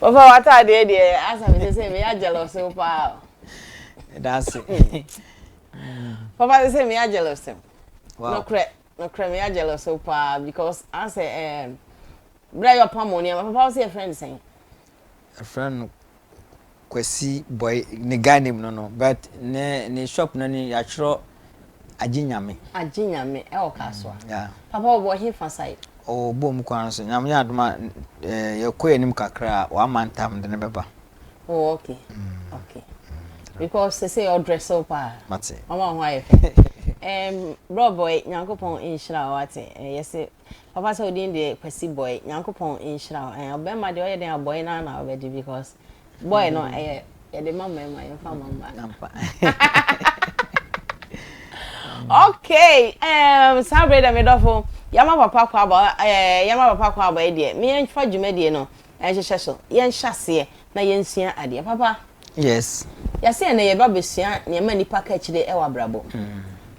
Papa w'ataadeɛ deɛ asa me sɛ sɛ meyɛ jealous wo paa. That's it. Papa sɛ sɛ meyɛ jealous. Wow. Nokorɛ nokorɛ meyɛ jealous wo paa because asɛ ɛɛm berɛ a yɛ ɔpam wo nneɛma papa wo sɛ yɛfrɛ no sɛn? Yɛfrɛ no Kwasi Boy ne guy name no no but ne ne shop no ni yɛatwerɛ Agye Nyame. Agye Nyame ɛwɔ Kasoa. Yeah. Papa ɔwɔ hefa side? Ɔwɔ Bom kwan so. Nyame yɛ adom a yɛkɔ yɛn anim kakra a wama ntam de no bɛba. Oh okay. Okay. Because sese ɔdress wo paa. Mate. Ɔma wo ho ayɛ fɛ. Bro boy Nyankopɔn nhyira wo wate. Yɛse papa sɛ odin deɛ Kwasi boy Nyankopɔn nhyira wo. Ɔbɛma deɛ ɔyɛ den a boy na na ɔbɛgye because boy no ɛyɛ yɛde ma mmarima yɛmfa ma mmaa. Okay, saa bere dɛ medɔfo yɛama papa kɔ aba yɛama papa kɔ aba yi deɛ meyɛmfa dwumadie no nhyehyɛ so yɛnhyɛ aseɛ na yɛnsua adeɛ papa. Yes. Yɛsɛ yɛn na yɛba bɛsua nneɛma nipa ka akyire wɔ abrabɔ.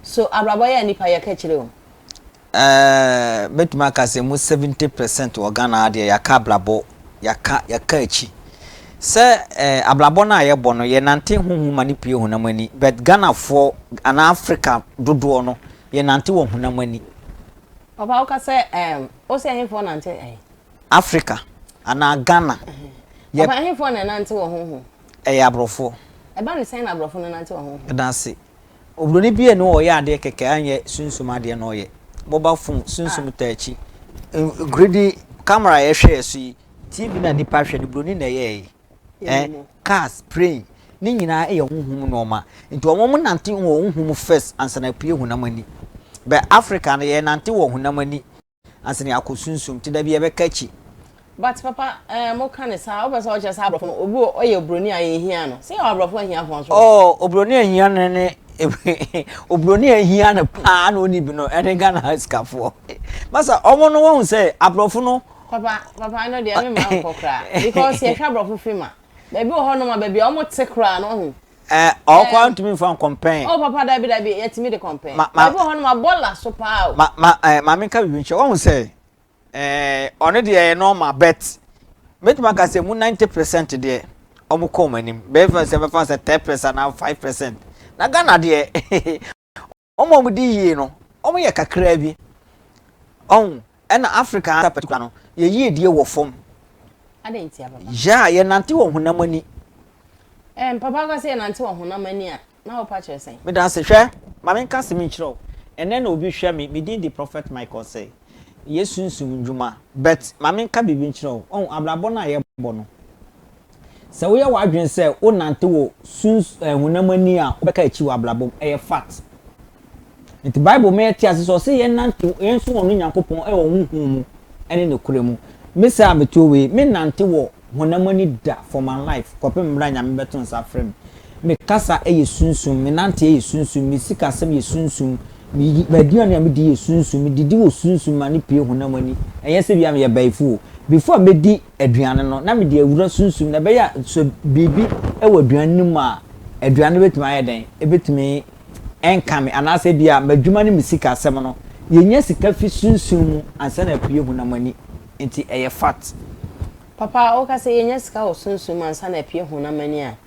So abrabɔ yɛ nipa yɛka akyire o. Mɛtumi aka sɛ mu 70% wɔ Ghana ha deɛ yɛaka abrabɔ yɛaka yɛka akyi sɛ abrabɔ no a yɛbɔ no yɛnante honhom ma no pue honam ani but Ghanafoɔ anaa Africa dodoɔ no yɛnante wɔ honam ani. Papa woka sɛ wo sɛ ɛhefoɔ nante ɛhe? Africa anaa Ghana. Yɛ Papa ɛhefoɔ na ɛnante wɔ honhom? Ɛyɛ aborɔfoɔ. Ɛba ne sɛn na aborɔfo no nante wɔ honhom? Ɛda ase. Oburoni bi a ne ɔyɛ adeɛ kɛkɛ anyɛ sunsum adeɛ na ɔyɛ. Mobile phone sunsum taa akyi. Greedy camera a yɛhwɛ yɛ so yi, TV na nipa hwɛ no buroni na ɛyɛɛ yi. Eh, cars, plane, ne nyinaa yɛ honhom nneɛma. Nti wɔn wɔn nante wɔ honhom first ansa na apue honam ani. But Africa no yɛ nante wɔ honam ani ansa na yɛakɔ sunsum. Nti da bi yɛbɛka akyi. But papa eh, mo ka ne saa, wopɛ sɛ ɔkyerɛ sɛ aborɔfo no, obi wɔ ɔyɛ oburoni a yɛhia no. Sɛ yɛwɔ aborɔfo ahiafoɔ nso. Oh, oburoni a ehia no ne oburoni a ehia no paa na ɔni bi no ɛne Ghana ha sikafoɔ. Masa ɔmo no wɔn sɛ aborɔfo no. Papa, papa ɛno deɛ me maa nkɔ koraa because yɛhwɛ aborɔfo film a, baabi wɔ hɔnom a baabi a ɔmo te koraa no ɔho. Ɛɛ ɔkɔ ntumi nfa nkɔmpɛn. Oh papa dabi dabi yɛtumi de kɔmpɛn. Ma ma baabi wɔ hɔnom a bɔɔla so paa o. Ma ma ɛɛ maame nka biribi nkyɛn wɔn sɛ. Eh, ɔno deɛ ɛyɛ normal but mɛtumi aka sɛ mu 90% deɛ ɔmo kɔ ɔmo anim bɛyɛ sɛ bɛfa sɛ 10% anaa 5% na Ghana deɛ ɔmo a ɔmo di yie no ɔmo yɛ kakraa bi ɔho ɛna Africa ha particular no yɛ yie die wɔ fam yɛ a yɛnante wɔ honam ani. Ɛɛ papa ka sɛ yɛnante wɔ honam ani a na wopa kyerɛ sɛn? Meda ase hwɛ ma menka asɛm yi nkyerɛ wo ɛnɛ na obi hwɛ me me din de Prophet Michael Osei yɛ sunsum ndwuma but ma menka biribi nkyerɛ wo wahu abrabɔ no a yɛbɔ no sɛ woyɛ w'adwene sɛ wo nante wɔ suns eh, honam ani a wobɛka akyi wɔ abrabɔ mu ɛyɛ fact nti bible ma yɛte ase sɛ ɔsɛ yɛnante yɛnso wɔ no Nyankopɔn ɛwɔ honhom mu ɛne nokorɛ mu me saa metuo wei me nante wɔ honam ani da for my life kɔpem mmerɛ a Nyame bɛto nsa afrɛ me. Me kasa yɛ sunsum, me nanteɛ yɛ sunsum, me sikasɛm yɛ sunsum, me m'aduane a medi yɛ sunsum, me didi wɔ sunsum ma no pue honam ani. Ɛnyɛ sɛ bia meyɛ bayifo o. Before mɛdi aduane no, na mede awura sunsum na ɛbɛyɛ a sɛ biribi wɔ aduane no mu a, aduane no bɛtumi ayɛ dɛn? Ɛbɛtumi ɛnka me anaasɛ bia m'adwuma ne me sikasɛm no, yɛnya sika fi sunsum mu ansa na apue honam ani. Nti ɛyɛ fact. Papa, woka sɛ yɛnya sika wɔ sunsum mu ansa na apue honam ani a,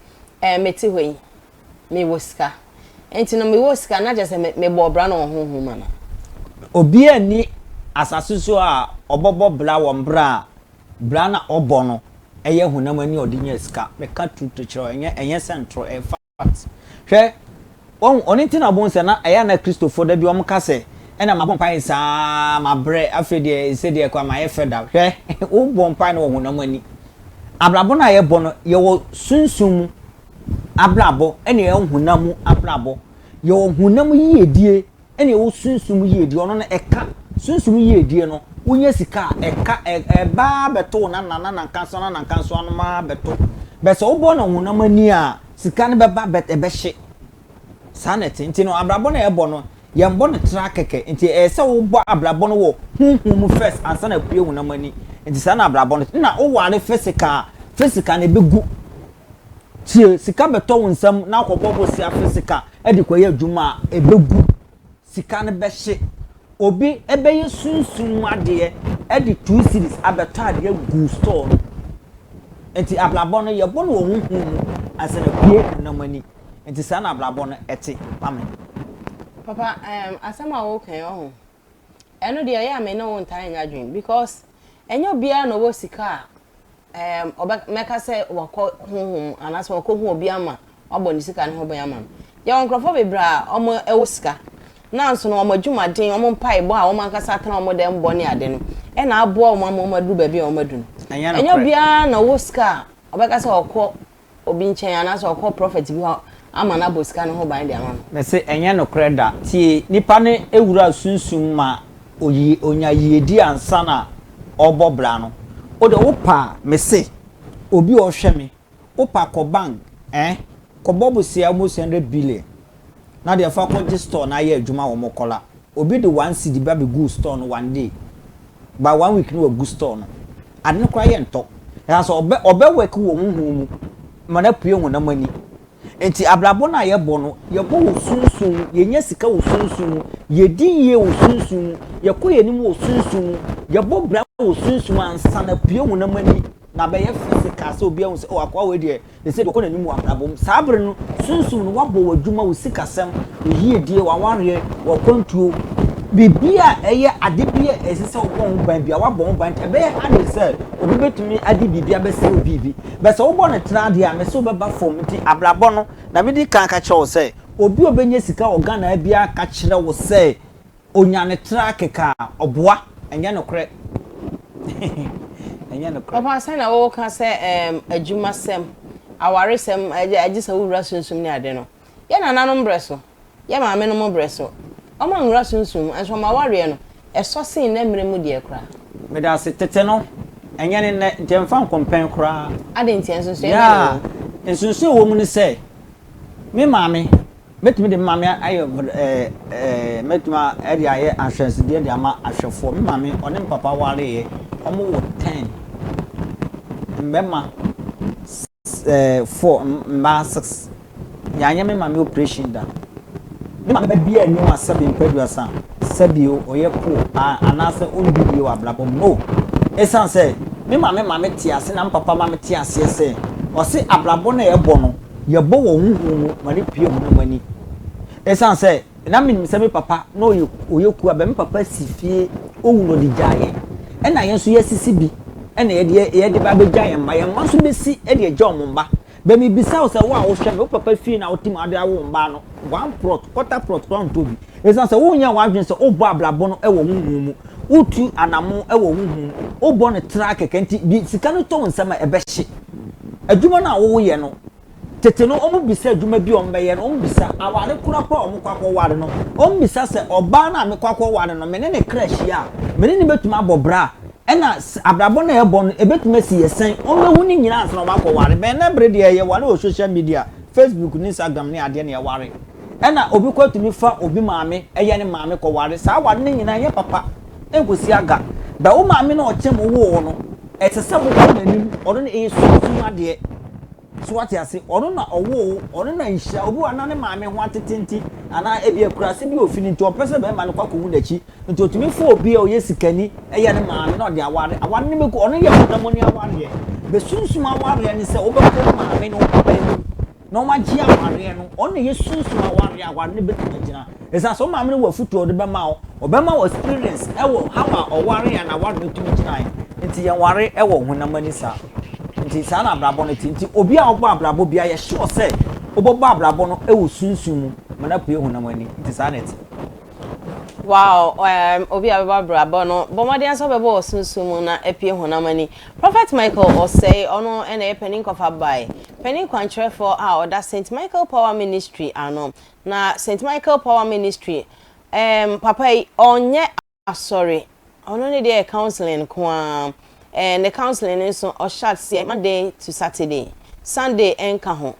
ɛɛ mete hɔ yi, mewɔ sika. Enti no mewɔ sika na kyerɛ sɛ mebɔɔ bra no wɔ honhom mu anaa? Obiara nni asase so a ɔbɛbɔ bra wɔ mberɛ a bra no a ɔbɔ no yɛ honam ani a ɔde nya sika. Meka truth kyerɛ wo, ɛnyɛ ɛnyɛ sɛ ntorɔ, ɛyɛ fact. Hwɛ, wahu, ɔno nti na wobɛhu sɛ na ɛyɛ a na Kristofoɔ da bi wɔka sɛ, Ɛna mabɔ mpaeɛ saa, mabrɛ, afei deɛ ɛsɛ deɛ koraa mayɛ fed up. Hwɛ, wobɔ mpaeɛ no wɔ honam ani. Abrabɔ no a yɛbɔ no, yɛwɔ sunsum mu abrabɔ ɛna yɛwɔ honam mu abrabɔ. Yɛwɔ honam yiedie ɛna ɛwɔ sunsum yiedie, ɔno no ɛka sunsum yiedie no, wonya sika a ɛka ɛba ara bɛto wo nana nanankanso nanankanso anom ara bɛto, but sɛ wobɔ no honam ani a sika no bɛba but ɛbɛhye, saa na ɛte, nti no abrabɔ no a yɛbɔ no yɛnbɔ no tra kɛkɛ, nti ɛyɛ sɛ wobɔ abrabɔ no wɔ honhom mu first ansa na apue honam ani, nti saa na abrabɔ no te, na woware physical a, physical no ɛbɛgu. Tie, sika bɛtɔ wo nsam na akɔbɔ bosea fisika de kɔyɛ adwuma a, ɛbɛgu. Sika no bɛhye. Obi bɛyɛ sunsum mu adeɛ de 2 cedis abɛtɔ adeɛ agu store no. Nti abrabɔ no yɛbɔ no wɔ honhom mu ansa na apue honam ani. Nti saa na abrabɔ no ɛte ma me. Papa ehm asɛm a woka yi ɔho ɛno deɛ ɛyɛ a me ne wo ntaa nyɛ adwene because ɛnyɛ obiara na ɔwɔ sika a ehm ɔbɛ mɛka sɛ wakɔ honhom anaasɛ wakɔ hu obi ama wabɔ ne sika no ho ban ama no. Yɛwɔ nkurɔfoɔ bebree a wɔn ɛwɔ sika nanso no wɔn adwumaden wɔn mpaebɔ a wɔn ankasa atena wɔn dɛm bɔ ne ade no ɛna aboa wɔn ama wɔn aduru baabi a wɔn adu no. Ɛnyɛ obiara na ɔwɔ sika a ɔbɛka sɛ ɔkɔ obi nkyɛn anaasɛ ɔkɔ prɔfɛt bi hɔ ama no abɔ sika no ho ban de ama no. Mese ɛnyɛ nokorɛ da. Tie, nipa no wura sunsum ma oyi onya yiedi ansa na ɔrebɔ bra no. Wode wopɛ a, mese obi a ɔhwɛ me, wopɛ a kɔ bank eh, kɔbɔ bosea almost 100 billion na deɛ fa kɔgye store na ayɛ adwuma wɔ Mɔkɔla. Obi de one cedi ba bɛguu store no one day, by one week na wagu store no. Ade no koraa yɛ ntɔ. Ɛsan sɛ ɔbɛ ɔbɛ work wɔ honhom mu ma no apue honam ani. Nti abrabɔ no a yɛbɔ no, yɛbɔ wɔ sunsum mu, yɛnya sika wɔ sunsum mu, yɛdi yie wɔ sunsum mu, yɛkɔ yɛn anim wɔ sunsum mu, yɛbɔ bra wɔ sunsum mu ansa na apue honam ani na abɛyɛ physical sɛ obi ahu sɛ oh akoa wei deɛ Ɛsɛ sɛ ɔkɔ n'anim wɔ abrabɔ mu. Saa bere no, sunsum no, woabɔ w'adwuma, wo sikasɛm, wo yiedie, w'awareɛ, w'akwantuo, biribi a ɛyɛ ade bi a ɛsɛ sɛ wobɔ ho ban biara, woabɔ ho ban. Nti ɛbɛyɛ hard sɛ obi bɛtumi ade biribi abɛsɛe wo biribi. But sɛ wobɔ no tra deɛ a, mese wobɛba fam. Nti abrabɔ no, na medi kan ka kyerɛ wo sɛ, obi a ɔbɛnya sika wɔ Ghana ha biara ka kyerɛ wo sɛ, Onya ne tra kɛkɛ a, ɔboa. Ɛnyɛ nokorɛ. Ɛnyɛ nokorɛ. Papa sɛn na wo ka sɛ ɛɛm adwumasɛm, awaresɛm agye sɛ wo wura sunsum ne ade no. Yɛ nananom brɛ so, yɛ maame nom brɛ so, wɔn anwura sunsum mu nso wɔn awareɛ no ɛsɔ sen nnɛ mmerɛ mu deɛ koraa. Medase, tete no ɛnyɛ ne nnɛ nti ɛmfa nkɔmpɛn koraa. Adɛn ntia, nsonsonoeɛ bɛn na ɛwɔ mu? Yeah, nsonsonoeɛ a ɛwɔ mu ne sɛ, me maame Mɛtumi de me maame ayɛ ɛɛ mɛtumi de ayɛ ahwɛnsodeɛ de ama ahwɛfoɔ. Me maame, ɔne me papa wareeɛ, wɔwɔ ten mmarima ɛɛ four, mmaa six. Yɛanyɛ me maame operation da. Me maame ba biara nni hɔ a sɛbe mpa aduasa, sɛbe o, ɔyɛ poor a anaasɛ ɔndi yie wɔ abrabɔ mu. No. Ɛsiane sɛ me maame ma me te ase na me papa ma me te aseɛ sɛ, ɔse abrabɔ no a yɛbɔ no, Yɛbɔ wɔ honhom mu ma no pue honam ani. Esiane sɛ na menim sɛ me papa na ɔyɛ ɔyɛ kuo abɛ, me papa si fie owu na ɔde gyaa yɛn. Ɛna yɛn nso yɛasisi bi ɛna yɛde yɛde ba abɛgya yɛn mma. Yɛn mma nso bɛsi ɛde agya wɔn mma. Bɛ mebisa wo sɛ wo a wohwɛ me, wo papa fie na wote mu ade awo wo mma no, one plot, quarter plot koraa wontɔ bi. Esiane sɛ wonyɛ w'adwene sɛ wobɔ abrabɔ no wɔ honhom mu, wotu anamon wɔ honhom mu, wobɔ no tra kɛkɛ nti, bi sika no tɔ wo nsam a ɛbɛhye. Adwuma no a woyɛ no, tete no wɔbisa adwuma bi a wɔbɛyɛ no, wɔbisa aware koro po a wɔkɔ akɔware no, wɔbisa sɛ ɔbaa no a mekɔ akɔware no, me ne ne kra hyia a, me ne no bɛtumi abɔ bra a, ɛna abrabɔ no a yɛbɔ no, ɛbɛtumi asi yɛ sɛn? Wɔbɛhu ne nyinaa ansa na wɔakɔware. Bɛn nnɛ bere deɛ yɛware wɔ social media, Facebook ne Instagram ne adeɛ na yɛware. Ɛna obi kɔ tumi fa obi maame yɛ ne maame kɔware. Saa aware no nyinaa ɛnyɛ papa, ɛnkɔsi aga. Bɛ wo maame no a ɔkyem wo woo wo no, Ɛsɛ sɛ wokɔ n'anim, ɔno na ɛyɛ sunsum adeɛ. So wate ase? Ɔno na ɔwoo wo, ɔno na nhyira. Obi wɔ hɔ a na ne maame ho atete nti, anaa ebi akuraase bi a ofi no nti, ɔmpɛ sɛ barima no kɔ akɔhu n'akyi. Nti otumi fa obi a ɔyɛ sikani yɛ ne maame na ɔde aware. Aware no bɛgu, ɔno yɛ honam ani awareɛ. Bɛ sunsum awareɛ ne sɛ wobɛkɔ wo maame ne wo papa anim na wɔagye awareɛ no. Ɔno na ɛyɛ sunsum awareɛ a aware no bɛtumi agyina. Ɛsiane sɛ wo maame no wɔ afotu a ɔde bɛma wo, ɔbɛma wo experience wɔ how a ɔwaree a n'aware no tumi gyinae. Nti yɛnware wɔ honam ani saa. Nti saa na abrabɔ no te. Nti obi a ɔbɔ abrabɔ biara yɛ sure sɛ wobɛbɔ abrabɔ no wɔ sunsum mu ma no apue honam ani. Nti saa na ɛte. Wow, um, obi a bɛbɔ abrabɔ no, bɔ mmɔden sɛ wobɛbɔ wɔ sunsum mu na apue honam ani. Prophet Michael Osei, ɔno na ɛyɛ panin kɔfa bae, panin kwankyerɛfoɔ a ɔda St. Michael Power Ministry ano. Na Saint Michael Power Ministry ehm papa yi ɔnyɛ asɔre ɔno ne deɛ yɛ counseling nko ara eh ne counseling no nso ɔhyɛ aseɛ Monday to Saturday Sunday ɛnka ho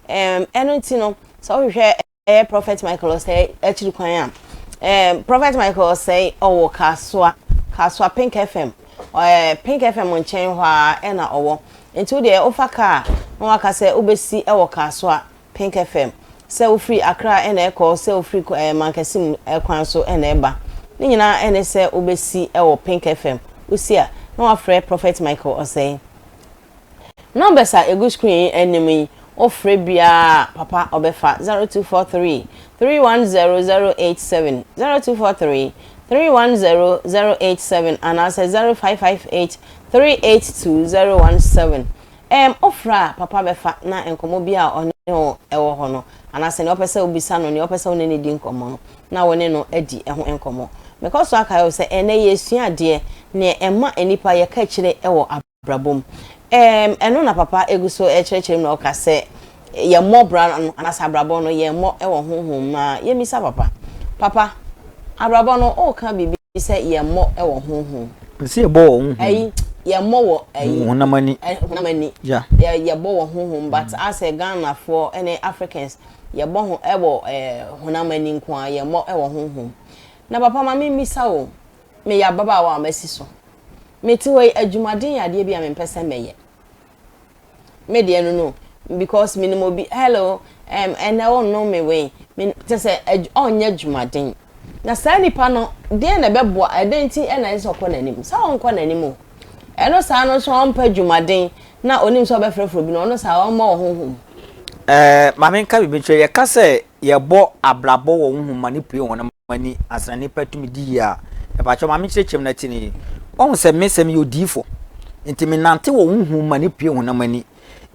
ehm ɛno nti no sɛ wohwehwɛ ɛyɛ Prophet Michael Osei akyiri kwan a ehm Prophet Michael Osei ɔwɔ Kasoa Kasoa Pink FM eh Pink FM nkyɛn hɔ ara ɛna ɔwɔ nti wo deɛ wofa kaa na waka sɛ wobɛsi ɛwɔ Kasoa Pink FM, Sɛ wofiri Accra na ɛkɔ, sɛ wofiri Mankasim kwan so na ɛba, ne nyinaa ne sɛ wobɛsi wɔ Pink FM. Wosi a, na woafrɛ Prophet Michael Osei. Numbers a ɛgu screen yi anim yi, wofrɛ biara a papa ɔbɛfa, 0243 310 087, 0243 310 087 anaasɛ 0558 382 017. Ɛɛm, wofrɛ a papa bɛfa na nkɔmmɔ bi a ɔne wo wɔ hɔ no, anaasɛ nea wopɛ sɛ wobisa no, nea wopɛ sɛ wo ne no di nkɔmmɔ no, na wo ne no adi ɛho nkɔmmɔ. Mekɔ so akae wo sɛ ɛnnɛ yɛresua adeɛ, nea ɛma nnipa yɛka akyire wɔ abrabɔ mu. Ɛɛm, ɛno na papa gu so rekyerɛkyerɛ mu na ɔka sɛ yɛmmɔ bra no anaasɛ abrabɔ no yɛmmɔ wɔ honhom mu a, yɛmmisa papa. Papa, abrabɔ no woka biribi sɛ yɛmmɔ wɔ honhom mu. Mese yɛbɔ wɔ honhom. Ayi, yɛmmɔ wɔ ayi. Honam ani. Honam ani. Yeah. Yɛbɔ wɔ honhom but asɛ Ghanafoɔ ne Africans yɛbɔ ho wɔ honam ani nko ara, yɛmmɔ wɔ honhom. Na papa ma memmisa wo, meyɛ ababaawa a masi so. Mete hɔ yi, adwumaden yɛ adeɛ bi a mempɛ sɛ mɛyɛ. Me deɛ no no, because menim obi, hello, um, ɛnɛ wonnom me wei, me, kyɛ sɛ ɔnyɛ adwumaden. Na saa nipa no, deɛn na ɛbɛboa, ɛdɛn nti na ɛsɛ sɛ ɔkɔ n'anim? Sɛ ɔnkɔ n'anim o. Ɛno saa no nso ɔmpɛ adwumaden na onim sɛ ɔbɛfrɛfrɛ obi no, ɔno saa ɔmmɔ wɔ honhom mu. Ɛɛ, ma menka biribi nkyerɛ. Yɛka sɛ yɛbɔ abrabɔ wɔ honhom ma no pue honam ani ansa na nipa tumi di yie a, mepakyɛw ma menkyerɛkyerɛ mu na tie no yie. Wahu sɛ me sɛ meyɛ odiyifo, nti menante wɔ honhom ma no pue honam ani.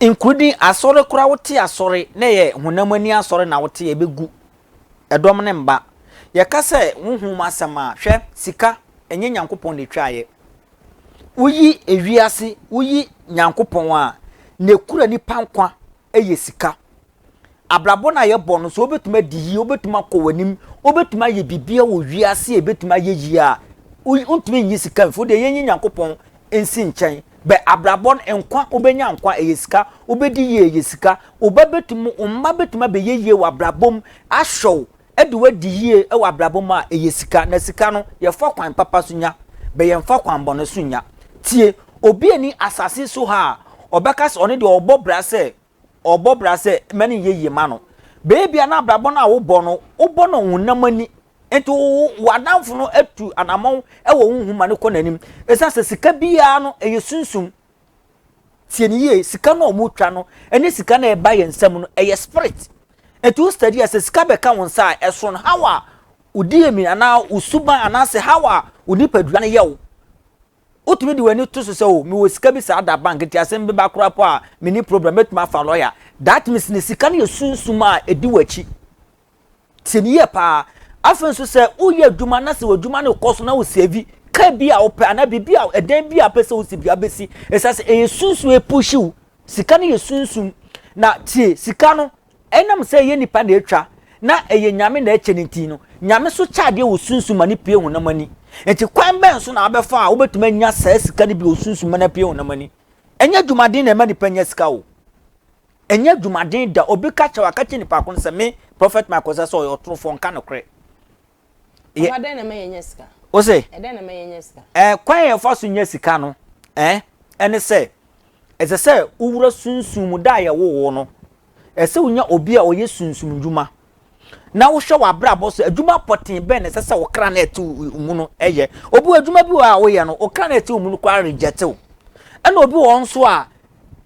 Including asɔre koraa wote asɔre na ɛyɛ honam ani asɔre na wote a, ɛbɛgu. Ɛdɔm no mma. Yɛka sɛ honhom mu asɛm a, hwɛ, sika, ɛnyɛ Nyankopɔn na ɛtwaeɛ. Woyi ewiase, woyi Nyankopɔn a, na ɛkura nipa nkwa yɛ sika. Abrabɔ no a yɛbɔ no, sɛ wobɛtumi adi yie, wobɛtumi akɔ w'anim, wobɛtumi ayɛ biribiara wɔ wiase a ɛbɛtumi ayɛ yie a, wontumi nyi sika mfi. Wodeɛ yɛnyi Nyankopɔn nsi nkyɛn. Bɛ abrabɔ no, nkwa, wobɛnya nkwa, ɛyɛ sika. Wobɛdi yie, ɛyɛ sika. Wo ba bɛtumi, wo mma bɛtumi abɛyɛ yie wɔ abrabɔ mu, ahwɛ wo, de wo adi yie wɔ abrabɔ mu a, ɛyɛ sika. Na sika no, yɛfa kwan papa so nya, bɛ yɛmfa kwan bɔne so nnya. Tie, obi nni asase so ha a ɔbɛka sɛ ɔno deɛ ɔbɔ bra sɛ, ɔbɔ bra sɛ mma no nyɛ yie ma no. Baabi a na abrabɔ no a wobɔ no, wobɔ no honam ani. Nti wo w'adamfo no atu anammɔn wɔ honhom ma no kɔ n'anim. Ɛsiane sɛ sika biara no, ɛyɛ sunsum. Tie no yie, sika no a wɔtwa no ne sika no a ɛba yɛn nsam no, ɛyɛ spirit. Nti wo study a sɛ sika bɛka wo nsa a, ɛsono how a wo DNA anaa wo suban anaasɛ how a wo nipadua no yɛ wo. Wotumi de w'ani to so sɛ o, mewɔ sika bi saa da bank nti asɛm bi ba koraa po a, menni problem, mɛtumi afa lawyer. That means ne sika no yɛ sunsum a ɛdi w'akyi. Tie no yie paa. Afei nso sɛ woyɛ adwuma na sɛ w'adwuma no rekɔ so na wosɛvi kaa bi a wopɛ anaa biribi a ɛdan bi a wopɛ sɛ wosi bi abɛsi ɛsɛ sɛ ɛyɛ sunsum ɛpuhyi wo. Sika no yɛ sunsum. Na tie, sika no ɛnam sɛ ɛyɛ nipa na ɛtwa na ɛyɛ nyame na ɛkyɛ no nti no, nyame so kyɛ adeɛ wɔ sunsum ma no pue honam ani. Nti kwan bɛn so na wabɛfa a wobɛtumi anya saa sika no bi wɔ sunsum ma no apue honam ani? Ɛnyɛ adwumaden na ɛma nipa nya sika o. Ɛnyɛ adwumaden da. Obi ka kyerɛ wo a, ka kyerɛ nipa ko no sɛ me Prophet Michael sɛ sɛ ɔyɛ ɔtorofoɔ nka nokorɛ. Papa dɛn na ɛma yɛnya sika? Wo se? Ɛdɛn na ɛma yɛnya sika? Eh, kwan a yɛfa so nya sika no, eh, ɛne sɛ, ɛsɛ sɛ wowura sunsum mu da a yɛwoo wo no. Ɛsɛ sɛ wonya obi a ɔyɛ sunsum ndwuma. na wohwɛ w'abrabɔ so, adwuma pɔtee bɛn na ɛsɛ sɛ wo kra na ɛte wo mu no yɛ. Obi wɔ adwuma bi wɔ a woyɛ no, wo kra na ɛte wo mu no koraa reject wo. Ɛna obi wɔ hɔ nso a,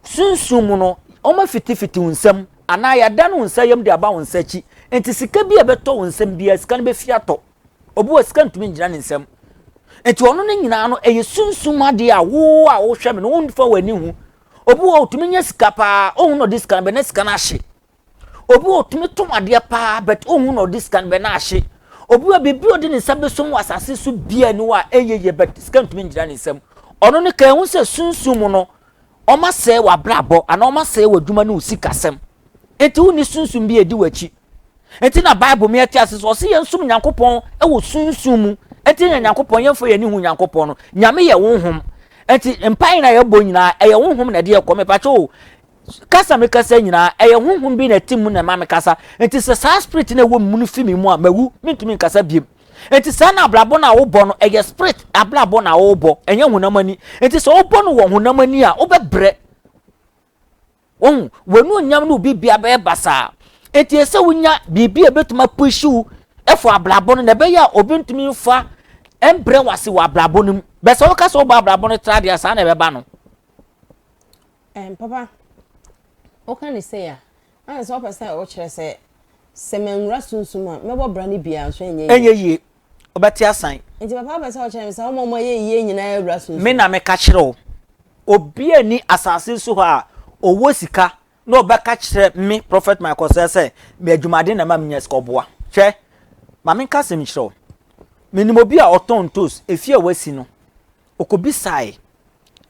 sunsum mu no, wɔafitifiti wo nsam anaa yɛadane wo nsa yam de aba wo nsa akyi. Nti sika bi a ɛbɛtɔ wo nsam biara, sika no bɛfi atɔ. Obi wɔ sika ntumi ngyina ne nsam. Nti ɔno no nyinaa no, ɛyɛ sunsum adeɛ a wo a wohwɛ me no, womfa w'ani hu. Obi wɔ ɔtumi nya sika paa, ɔhu na ɔde sika no bɛ na sika no ahye. Obi wɔ otumi tɔn adeɛ paa but ohun na ɔde sika no bɛ na ahye. Obi wɔ biribi a ɔde ne nsa bɛsom wɔ asase so bia ni hɔ a ɛnyɛ yie but sika ntumi ngyina ne nsam. Ɔno no ka ehu sɛ sunsum mu no wɔn asɛe w'abrabɔ anaa wɔn asɛe w'adwuma ne wo sikasɛm. Nti wonni sunsum bi a ɛdi w'akyi. Nti na Bible mu yɛte ase sɛ ɔse yɛnsom Nyankopɔn wɔ sunsum mu. Nti na Nyankopɔn yɛmfa yɛn ani hu Nyankopɔn no. Nyame yɛ honhom. Nti mpae na yɛbɔ nyinaa ɛyɛ honhom na ɛde yɛkɔ. Mepakyɛ o, Kasa a mekasa nyinaa, ɛyɛ honhom bi na ɛte mu na ɛma mekasa. Enti sɛ saa spirit no a ɛwɔ me mu no fi me mu a, mawu, mentumi nkasa biem. Enti saa na abrabɔ no a wobɔ no, ɛyɛ spirit abrabɔ na wobɔ, ɛnyɛ honam ani. Enti sɛ wobɔ no wɔ honam ani a, wobɛbrɛ. Wohu, w'anuonyam ne wo biribiara bɛyɛ basaa. Enti ɛsɛ sɛ wonya biribi a ɛbɛtumi apuhyi wo ɛfɔ abrabɔ no na ɛbɛyɛ a obi ntumi mfa mbrɛ wase wɔ abrabɔ no mu. Bɛ sɛ woka sɛ wobɔ abrabɔ no tra deɛ a, saa na ɛbɛba no. Ɛn papa, woka ne sei a, na sɛ wopɛ sɛ wokyerɛ sɛ sɛ manwura sunsum a, mɛbɔ bra no biara nso ɛnyɛ yie. Ɛnyɛ yie. Wobɛte asan. Nti papa wopɛ sɛ wokyerɛ me sɛ wɔn a wɔayɛ yie nyinaa awura sunsum? Me na meka kyerɛ wo. Obiara nni asase so hɔ a ɔwɔ sika na ɔbɛka kyerɛ me Prophet Michael Osei sɛ me adwumaden na ɛma menya sika ɔboa. Hwɛ, ma menka asɛm nkyerɛ wo. Menim obi a ɔtɔn ntos, efie a wasi no, ɔkɔbisae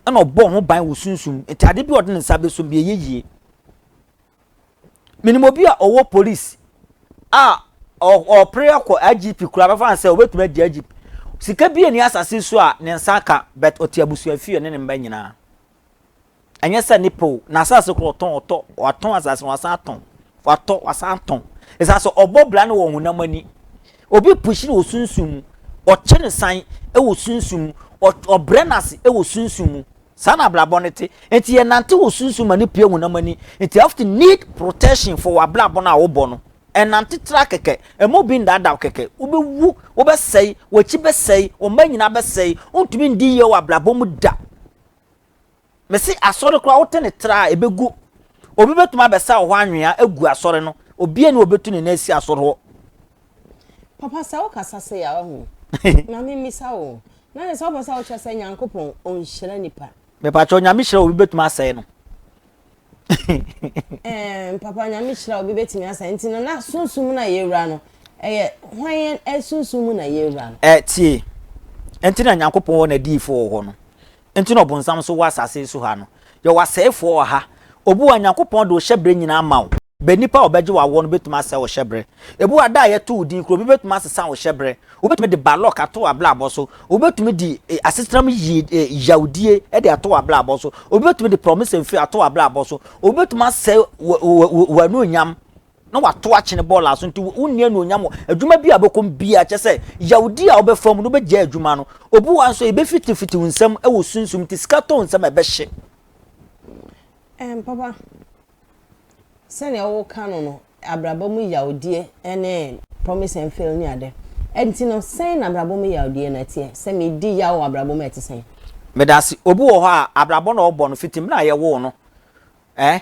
ɛna ɔbɔɔ ho ban wɔ sunsum nti ade bi a ɔde ne nsa bɛsom bi ɛyɛ yie. Menim obi a ɔwɔ police a ɔpere akɔ IGP koraa bɛfa no sɛ ɔbɛtumi adi IGP. Sika bi ani asase so a ne nsa aka but ɔte abusua fie ne ne mma nyinaa. Ɛnyɛ sɛ ne pɛ o, n'asase koraa ɔtɔn ɔtɔ, watɔn asase no wasan atɔn, watɔ wasan atɔn. Ɛsan sɛ ɔbɔ bra no wɔ honam ani. Obi pushi no wɔ sunsum mu, ɔkye no san wɔ sunsum mu, ɔbrɛ no ase wɔ sunsum mu. Saa na abrabɔ no te. Nti yɛnante wɔ sunsum ma no pue honam ani. Nti you have to need protection for w'abrabɔ no a wobɔ no. Ɛnante tra kɛkɛ, ɛmma obi nnaadaa wo kɛkɛ. Wobɛwu, wobɛsɛe, w'akyi bɛsɛe, wo mma nyinaa bɛsɛe, wontumi ndi yie wɔ abrabɔ mu da. Mese asɔre koraa wote ne tra a ɛbɛgu. Obi bɛtumi abɛsa wɔ hɔ anwea agu asɔre no. Obiara ni ɔbɛtu ne nan asi asɔre hɔ. Papa sɛ wokasa sei a wahu. Ma memmisa wo. Na ne sɛ wopɛ sɛ wokyerɛ sɛ Nyankopɔn ɔnhyira nipa. Mepakyɛw Nyame hyira obi bɛtumi asɛe no. Ɛɛ papa Nyame hyira obi bɛtumi asɛe nti no na sunsum na yɛwura no ɛyɛ hwan sunsum mu na yɛwura no. Ɛ tie nti na Nyankopɔn wɔ n'adiyifoɔ wɔ hɔ no nti na ɔbonsam nso wɔ asase yi so ha no. Yɛwɔ asɛefoɔ wɔ ha. Obi wɔ ha, Nyankopɔn de wo hyɛberɛ nyinaa ama wo. Bɛ nipa a ɔbɛgye wo awoɔ no bɛtumi asɛe wo hyɛberɛ. Ebi wɔ ha, da a yɛto wo din koraa, obi bɛtumi asesa wo hyɛberɛ. Wobɛtumi de balɔk ato w'abrabɔ so. Obi bɛtumi de asetenam yie, yawdie de ato w'abrabɔ so. Obi bɛtumi de promise and fail ato w'abrabɔ so. Obi bɛtumi asɛe w'anuonyam. na wato akyene bɔɔla so nti wonni anuonyam wɔ adwuma bi a wobɛkɔ mu biara kyɛ sɛ yawdi a wobɛfa mu no wobɛgyae adwuma no obi wɔ ha nso yɛbɛfitifiti wo nsam wɔ sunsum nti sika tɔ wo nsam a ɛbɛhye. Ɛm papa, sɛnea woka no no, abrabɔ mu yawdie ne promise and fail ne ade. Ɛnti no, sɛn na abrabɔ mu yawdie no ɛteɛ? Sɛ medi yaw wɔ abrabɔ mu a ɛte sɛn? Medase. Obi wɔ hɔ a, abrabɔ na ɔbɔ no fiti mmerɛ a yɛwoo no, Eh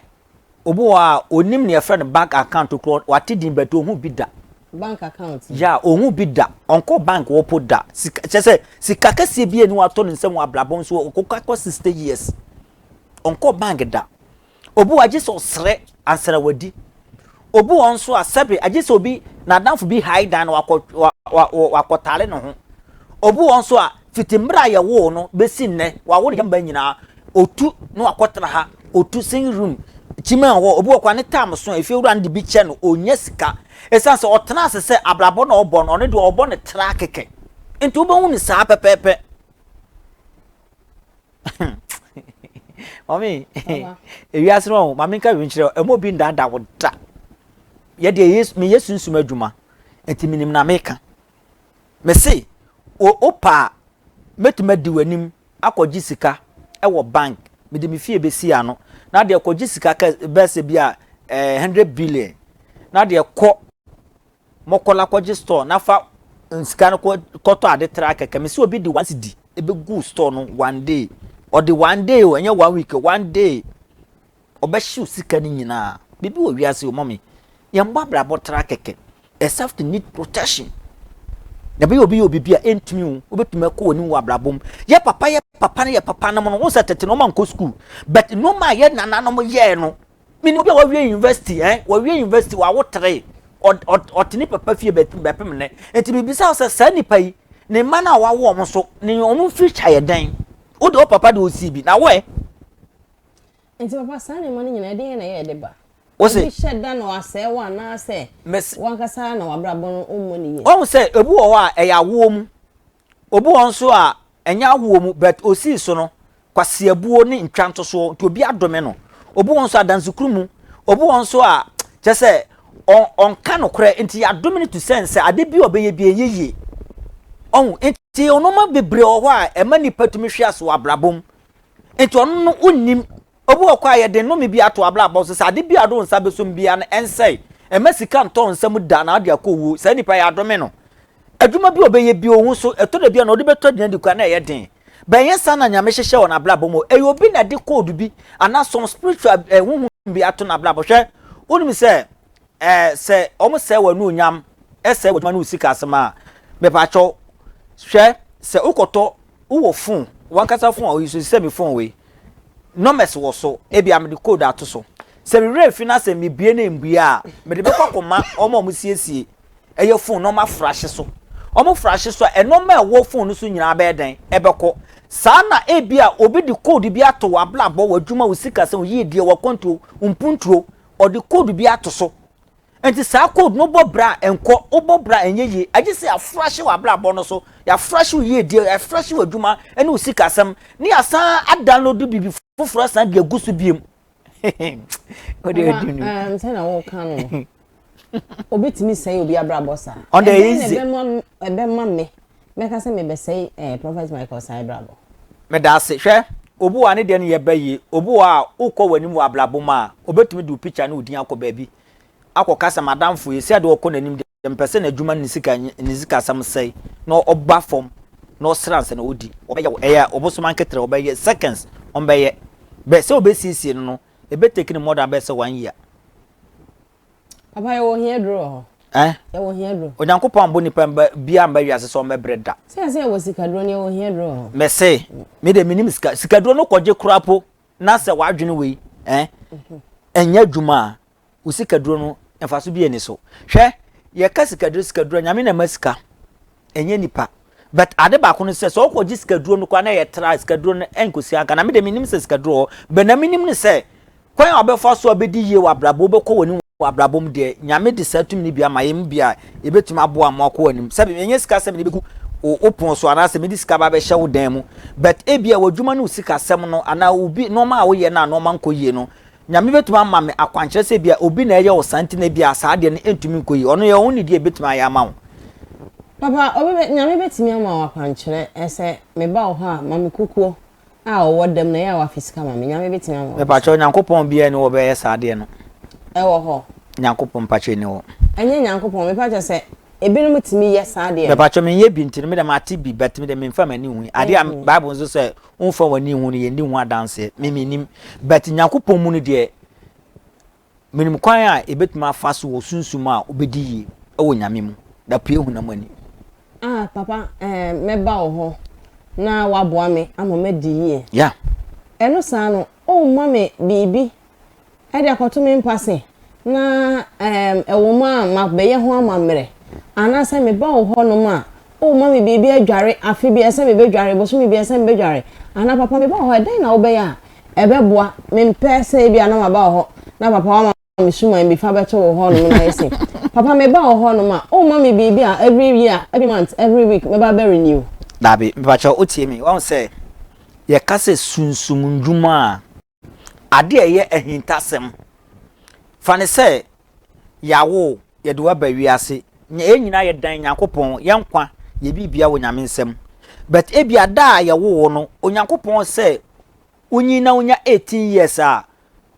obi wɔ hɔ a onim nea yɛfrɛ no bank account koraa wate din but ohun bi da. Bank account. Yeah, ohun bi da. Ɔnkɔ bank wɔ po da. Sika kyerɛ sɛ sika kɛseɛ bi ani watɔ ne nsam wɔ abrabɔ nso ɔkɔ akɔ 60 years. Ɔnkɔ bank da. Obi wɔ agye sɛ ɔsrɛ ansa na wadi. Obi wɔ nso a sɛbe agye sɛ obi n'adamfo bi hae dan na wakɔ wakɔtare ne ho. Obi wɔ nso a fiti mmerɛ a yɛwoo no bɛsi nnɛ wawo ne mma nyinaa otu na wakɔtena ha otu sing room kyima hɔ obi wɔ kwa ne tam so a efie wura no de bi kyɛ no onya sika ɛsiane sɛ ɔtena ase sɛ abrabɔ na ɔbɔ no ɔno deɛ ɔbɔ no tra kɛkɛ nti wobɛhu no saa pɛpɛɛpɛ. Mami, ewiase no maame nka bi nkyerɛ ɛmo obi ndaadaa wo da. Yɛ deɛ yɛ meyɛ sunsum adwuma nti menim na meka. Mese o opa a mɛtumi adi w'anim akɔgye sika ɛwɔ bank mede me fie bɛsi ano na deɛ kɔgye sika bɛsɛ bi a eh, 100 billion na deɛ kɔ Mɔkɔ la kɔgye store na fa sika no kɔ kɔtɔ ade tra kɛkɛ. Mese obi de one cedi ebegu store no one day. Ɔde one day o, ɛnyɛ one week o, one day. Ɔbɛhyew sika no nyinaa. Biribi wɔ wiase o, mɔmi. Yɛn bɔ abrabɔ tra kɛkɛ. Except need protection. Na bɛyɛ obi yɛ obi bi a ɛntumi o, wobɛtumi akɔ w'anim wɔ abrabɔ mu. Yɛ papa yɛ papa no yɛ papa nom no, wo sɛ tete no ɔma nkɔ school. But nneɛma a yɛ nananom yɛɛ no, Menim obi a wawie university eh, wawie university wawo tere, ɔte ne papa fie bɛpem nnɛ. Nti mebisa wo sɛ saa nipa yi, ne mma no a wawo wɔn so, ne wɔn future yɛ dɛn? Wo de wo papa de osii bi, na wo ɛ? Nti papa saa nneɛma no nyinaa ɛdeɛn na ɛyɛ de ba? Wose, Obi hyɛ da na wasɛe wo anaasɛ wankasa na wabrabɔ no ɔmmɔ ne yie? Wahu sɛ ebi wɔ hɔ a ɛyɛ awoɔ mu, Obi wɔ hɔ nso a, ɛnyɛ awoɔ mu but osii so no, kwaseabuo ne ntwa ntosoɔ nti obi adome no. Obi wɔ hɔ nso adansekuru mu. Obi wɔ hɔ nso a, kyerɛ sɛ ɔnka nokorɛ nti yɛadome no to sɛn sɛ ade bi a ɔbɛyɛ bi ɛnyɛ yie. Ɔho nti nneɛma bebree wɔ hɔ a ɛma nipa tumi hwe ase wɔ abrabɔ mu. Nti ɔno no wonnim. Obi wɔ hɔ a yɛde nnome bi ato abrabɔ so sɛ ade bi a ɔde wo nsa bɛsom biara no ɛnsɛe. Ɛmma sika ntɔ wo nsam da na wode akɔ owuo. Saa nipa yɛadome no. Adwuma bi a ɔbɛyɛ bi ohu so, ɛtɔ da bi a na ɔde bɛtɔ aduan di koraa na ɛyɛ den. But ɛnyɛ saa na Nyame hyehyɛ wɔ n'abrabɔ mu o. Ɛyɛ obi na ɛde code bi anaa some spiritual eh, honhom bi ato n'abrabɔ. Hwɛ, wonim sɛ eh, sɛ wɔn sɛe w'anuonyam, ɛsɛe w'adwuma ne wo sika asɛm a, mepakyɛw, hwɛ, sɛ wokɔtɔ, wowɔ phone, w'ankasa phone a woyi so, sɛ me phone wei, numbers wɔ so, ebia mede code ato so. Sɛ me werɛ fi na sɛ mebue na embue a, mede bɛkɔ akɔma wɔn a wɔsiesie ɛyɛ phone na wɔafrahye so. Wɔfrahye so a, nneɛma a ɛwɔ phone no so nyinaa bɛyɛ dɛn? Ɛbɛkɔ. Saa na ebia obi de code bi ato w'abrabɔ, w'adwuma, wo sikasɛm, wo yiedie, w'akwantuo, wo mpuntuo, ɔde code bi ato so. Nti saa code no wobɔ bra a ɛnkɔ, wobɔ bra a ɛnyɛ yie. Agye sɛ yɛafrahye w'abrabɔ no so, yɛafrahye wo yiedie, yɛafrahye w'adwuma ne wo sikasɛm, ne yɛasan adownload biribi foforɔ asan de agu so biom. Wode adi no. Sɛ na woka no. Obi tumi sɛe obi abrabɔ saa. Ɔno deɛ ɛyɛ easy. Ɛbɛma ɛbɛma me mɛka sɛ mebɛsɛe eh, Prophet Michael San abrabɔ. Meda ase. Hwɛ, obi wɔ a ne deɛ no yɛ bɛ yie. Obi wɔ a wokɔ w'anim wɔ abrabɔ mu a, obetumi de wo picture ne wo din akɔ baabi akɔka sɛ m'adamfo yi, sɛdeɛ ɔkɔ n'anim deɛ mepɛ sɛ n'adwuma ne ne sika ne sikasɛm sɛe na ɔba fam na ɔsrɛ ansa na ɔdi. Ɔbɛyɛ wo. Ɛyɛ ɔbosom anketrɛ, ɔbɛyɛ seconds, ɔmbɛyɛ. Bɛ sɛ obesiesie no no, ebe take no more than bɛyɛ sɛ one year. Papa yɛwɔ hia duro wɔ hɔ. Eh? Yɛwɔ hia duro. Onyankopɔn ambɔ nipa mba biara mba wiase sɛ ɔmmɛbrɛ da. Sɛ yɛsɛ yɛwɔ sikaduro no yɛwɔ hia duro wɔ hɔ. Mɛse, me de menim sika sikaduro no kɔgye koraa po na sɛ w'adwene wei eh ɛnyɛ adwuma a wo sikaduro no mfaso bi ani so. Hwɛ, yɛka sikaduro sikaduro a Nyame na ɛma sika ɛnyɛ nipa. But ade baako no sɛ sɛ wokɔgye sikaduro no koraa na ɛyɛ tra sikaduro no ɛnkɔsi anka na me de menim sɛ sikaduro wɔ hɔ. But na menim ne sɛ Kwan a wobɛfa so abɛdi yie wɔ abrabɔ, wobɛkɔ w'anim wɔ abrabɔ mu deɛ, Nyame de saa tumi no bi ama yɛn mu bi a, yɛbɛtumi aboa mo akɔ w'anim. Sɛbi, ɛnyɛ sika sɛ mede bɛgu wo pon so anaasɛ mede sika ba bɛhyɛ wo dan mu, but ebia w'adwuma ne wo sikasɛm no anaa obi nneɛma a woyɛ no a nneɛma nkɔ yie no, Nyame bɛtumi ama me akwankyerɛ sɛ ebia obi na ɛyɛ wo saa nti na ebia saa adeɛ no ɛntumi nkɔ yie. Ɔno yɛ ɔho nidie ɛbɛtumi ayɛ ama wo. Papa, obi bɛ, Nyame bɛtumi ama wo akwankyerɛ sɛ meba wo hɔ a, ma me kukuo a ɔwɔ dɛm na ɛyɛ a wafe sika ma me nyame bɛtumi ama Mepakyɛw Nyankopɔn biaa ni hɔ ɔbɛyɛ saa adeɛ no. Ɛwɔ hɔ. Nyankopɔn mpakyɛw ni hɔ. Ɛnyɛ Nyankopɔn mepakyɛw sɛ ebinom tumi yɛ saa adeɛ no. Mepakyɛw menyɛ bi nti no me deɛ mate bi but me deɛ menfa m'ani nhui adeɛ a bible nso sɛ wonfa w'ani nhu no yɛnni ho adanseɛ me mennim but Nyankopɔn mu no deɛ Menim kwan a yɛbɛtumi afa so wɔ sunsum a wobɛdi yie wɔ Nyame mu, na pue honam ani. Ah papa eh, mɛba wo hɔ na woaboa me ama madi yie. Yeah. Ɛno saa no, womma me biribi de akɔto me mpa se na eh, ɛwɔ mu a mabɛyɛ ho amammerɛ. Anaasɛ meba wo hɔnom a, womma me biribi adware, afe bi ɛsɛ mebɛdware, bosome bi ɛsɛ mebɛdware. Anaa papa meba wo hɔ a, ɛdɛn na wobɛyɛ a Ɛbɛboa. Mempɛ sɛ ebia na maba wo hɔ na papa woama me suman bi fa bɛto wo hɔnom na ayɛ sei. Papa meba wo hɔnom a, womma me biribi a every year, every month, every week mɛba abɛ renew. Dabi, mepakyɛw wotie me, wahu sɛ yɛka sɛ sunsum ndwuma a, ade a ɛyɛ ahintasɛm. Fa no sɛ yɛawo wo, yɛde wo aba wiase, yɛn nyinaa yɛdan Nyankopɔn, yɛn nkwa, yɛ biribiara wɔ Nyame nsam. But ebia da a yɛwoo wo no, Onyankopɔn sɛ wonyin na wonya 18 years a,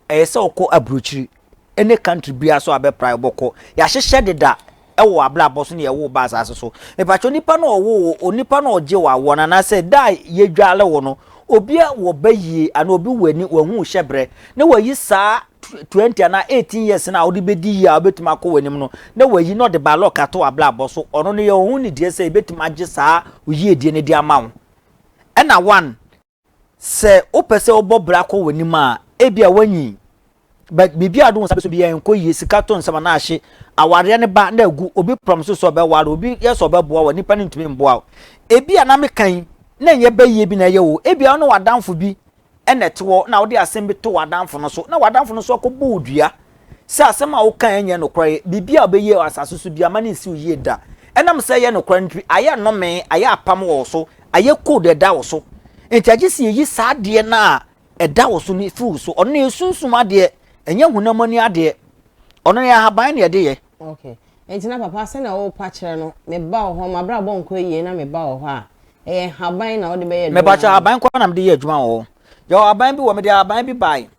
ɛyɛ sɛ wokɔ aburokyiri, any country biara so a bɛpra wobɔkɔ. Yɛahyehyɛ deda wɔ abrabɔ so na yɛwoo ba asase so. Mepakyɛ onipa no ɔwoo wo, onipa no ɔgye wo awoɔ no anaasɛ da a yɛdwale wo no, obi a wɔ ba yie anaa obi wɔ ani wahu wo hyɛbrɛ na wayi saa 20 anaa 18 years no a wode bɛdi yie a wobɛtumi akɔ w'anim no na wayi na ɔde ba lɔk ato w'abrabɔ so. Ɔno no yɛ ɔho nidie sɛ yɛbɛtumi agye saa wo yiedie no de ama wo. Ɛna one, Sɛ wopɛ sɛ wobɔ bra kɔ w'anim a, ebia woanyin, but biribi a wode wo nsa bɛso biara ɛnkɔ yie, sika to nsam anaa ahye, awareɛ no ba na agu, obi promise sɛ ɔbɛware wo, obi yɛ sɛ ɔbɛboa wo a, nipa no ntumi mboa wo. Ebia na meka yi, na ɛnyɛ bayie bi na ɛyɛ wo, ebia wo ne w'adamfo bi na ɛte hɔ na wode asɛm bi to w'adamfo no so, na w'adamfo no nso akɔbɔ wo dua sɛ asɛm a wokae nyɛ nokorɛ, biribi a wobɛyɛ wɔ asase so biara ma no nsi wo yie da. Ɛnam sɛ ɛyɛ nokorɛ no nti, ayɛ nnome, ayɛ apam wɔ wo so, ayɛ code ɛda wo so. Nti agye sɛ yɛyi saa adeɛ no a ɛda wo so no firi wo so. Ɔno no yɛ sunsum adeɛ, ɛnyɛ honam ani adeɛ. Ɔno no yɛ ahaban na yɛde yɛ. Okay. Nti na papa sɛnea worepa kyerɛ no, meba wo hɔ, m'abrabɔ nkɔ yie na meba wo hɔ a, ɛyɛ nhaban na wode bɛyɛ adwuma? Mepakyɛ ahaban nko ara na mede yɛ adwuma wɔ hɔ. Yɛwɔ ahaban bi wɔ, mede ahaban bi bae.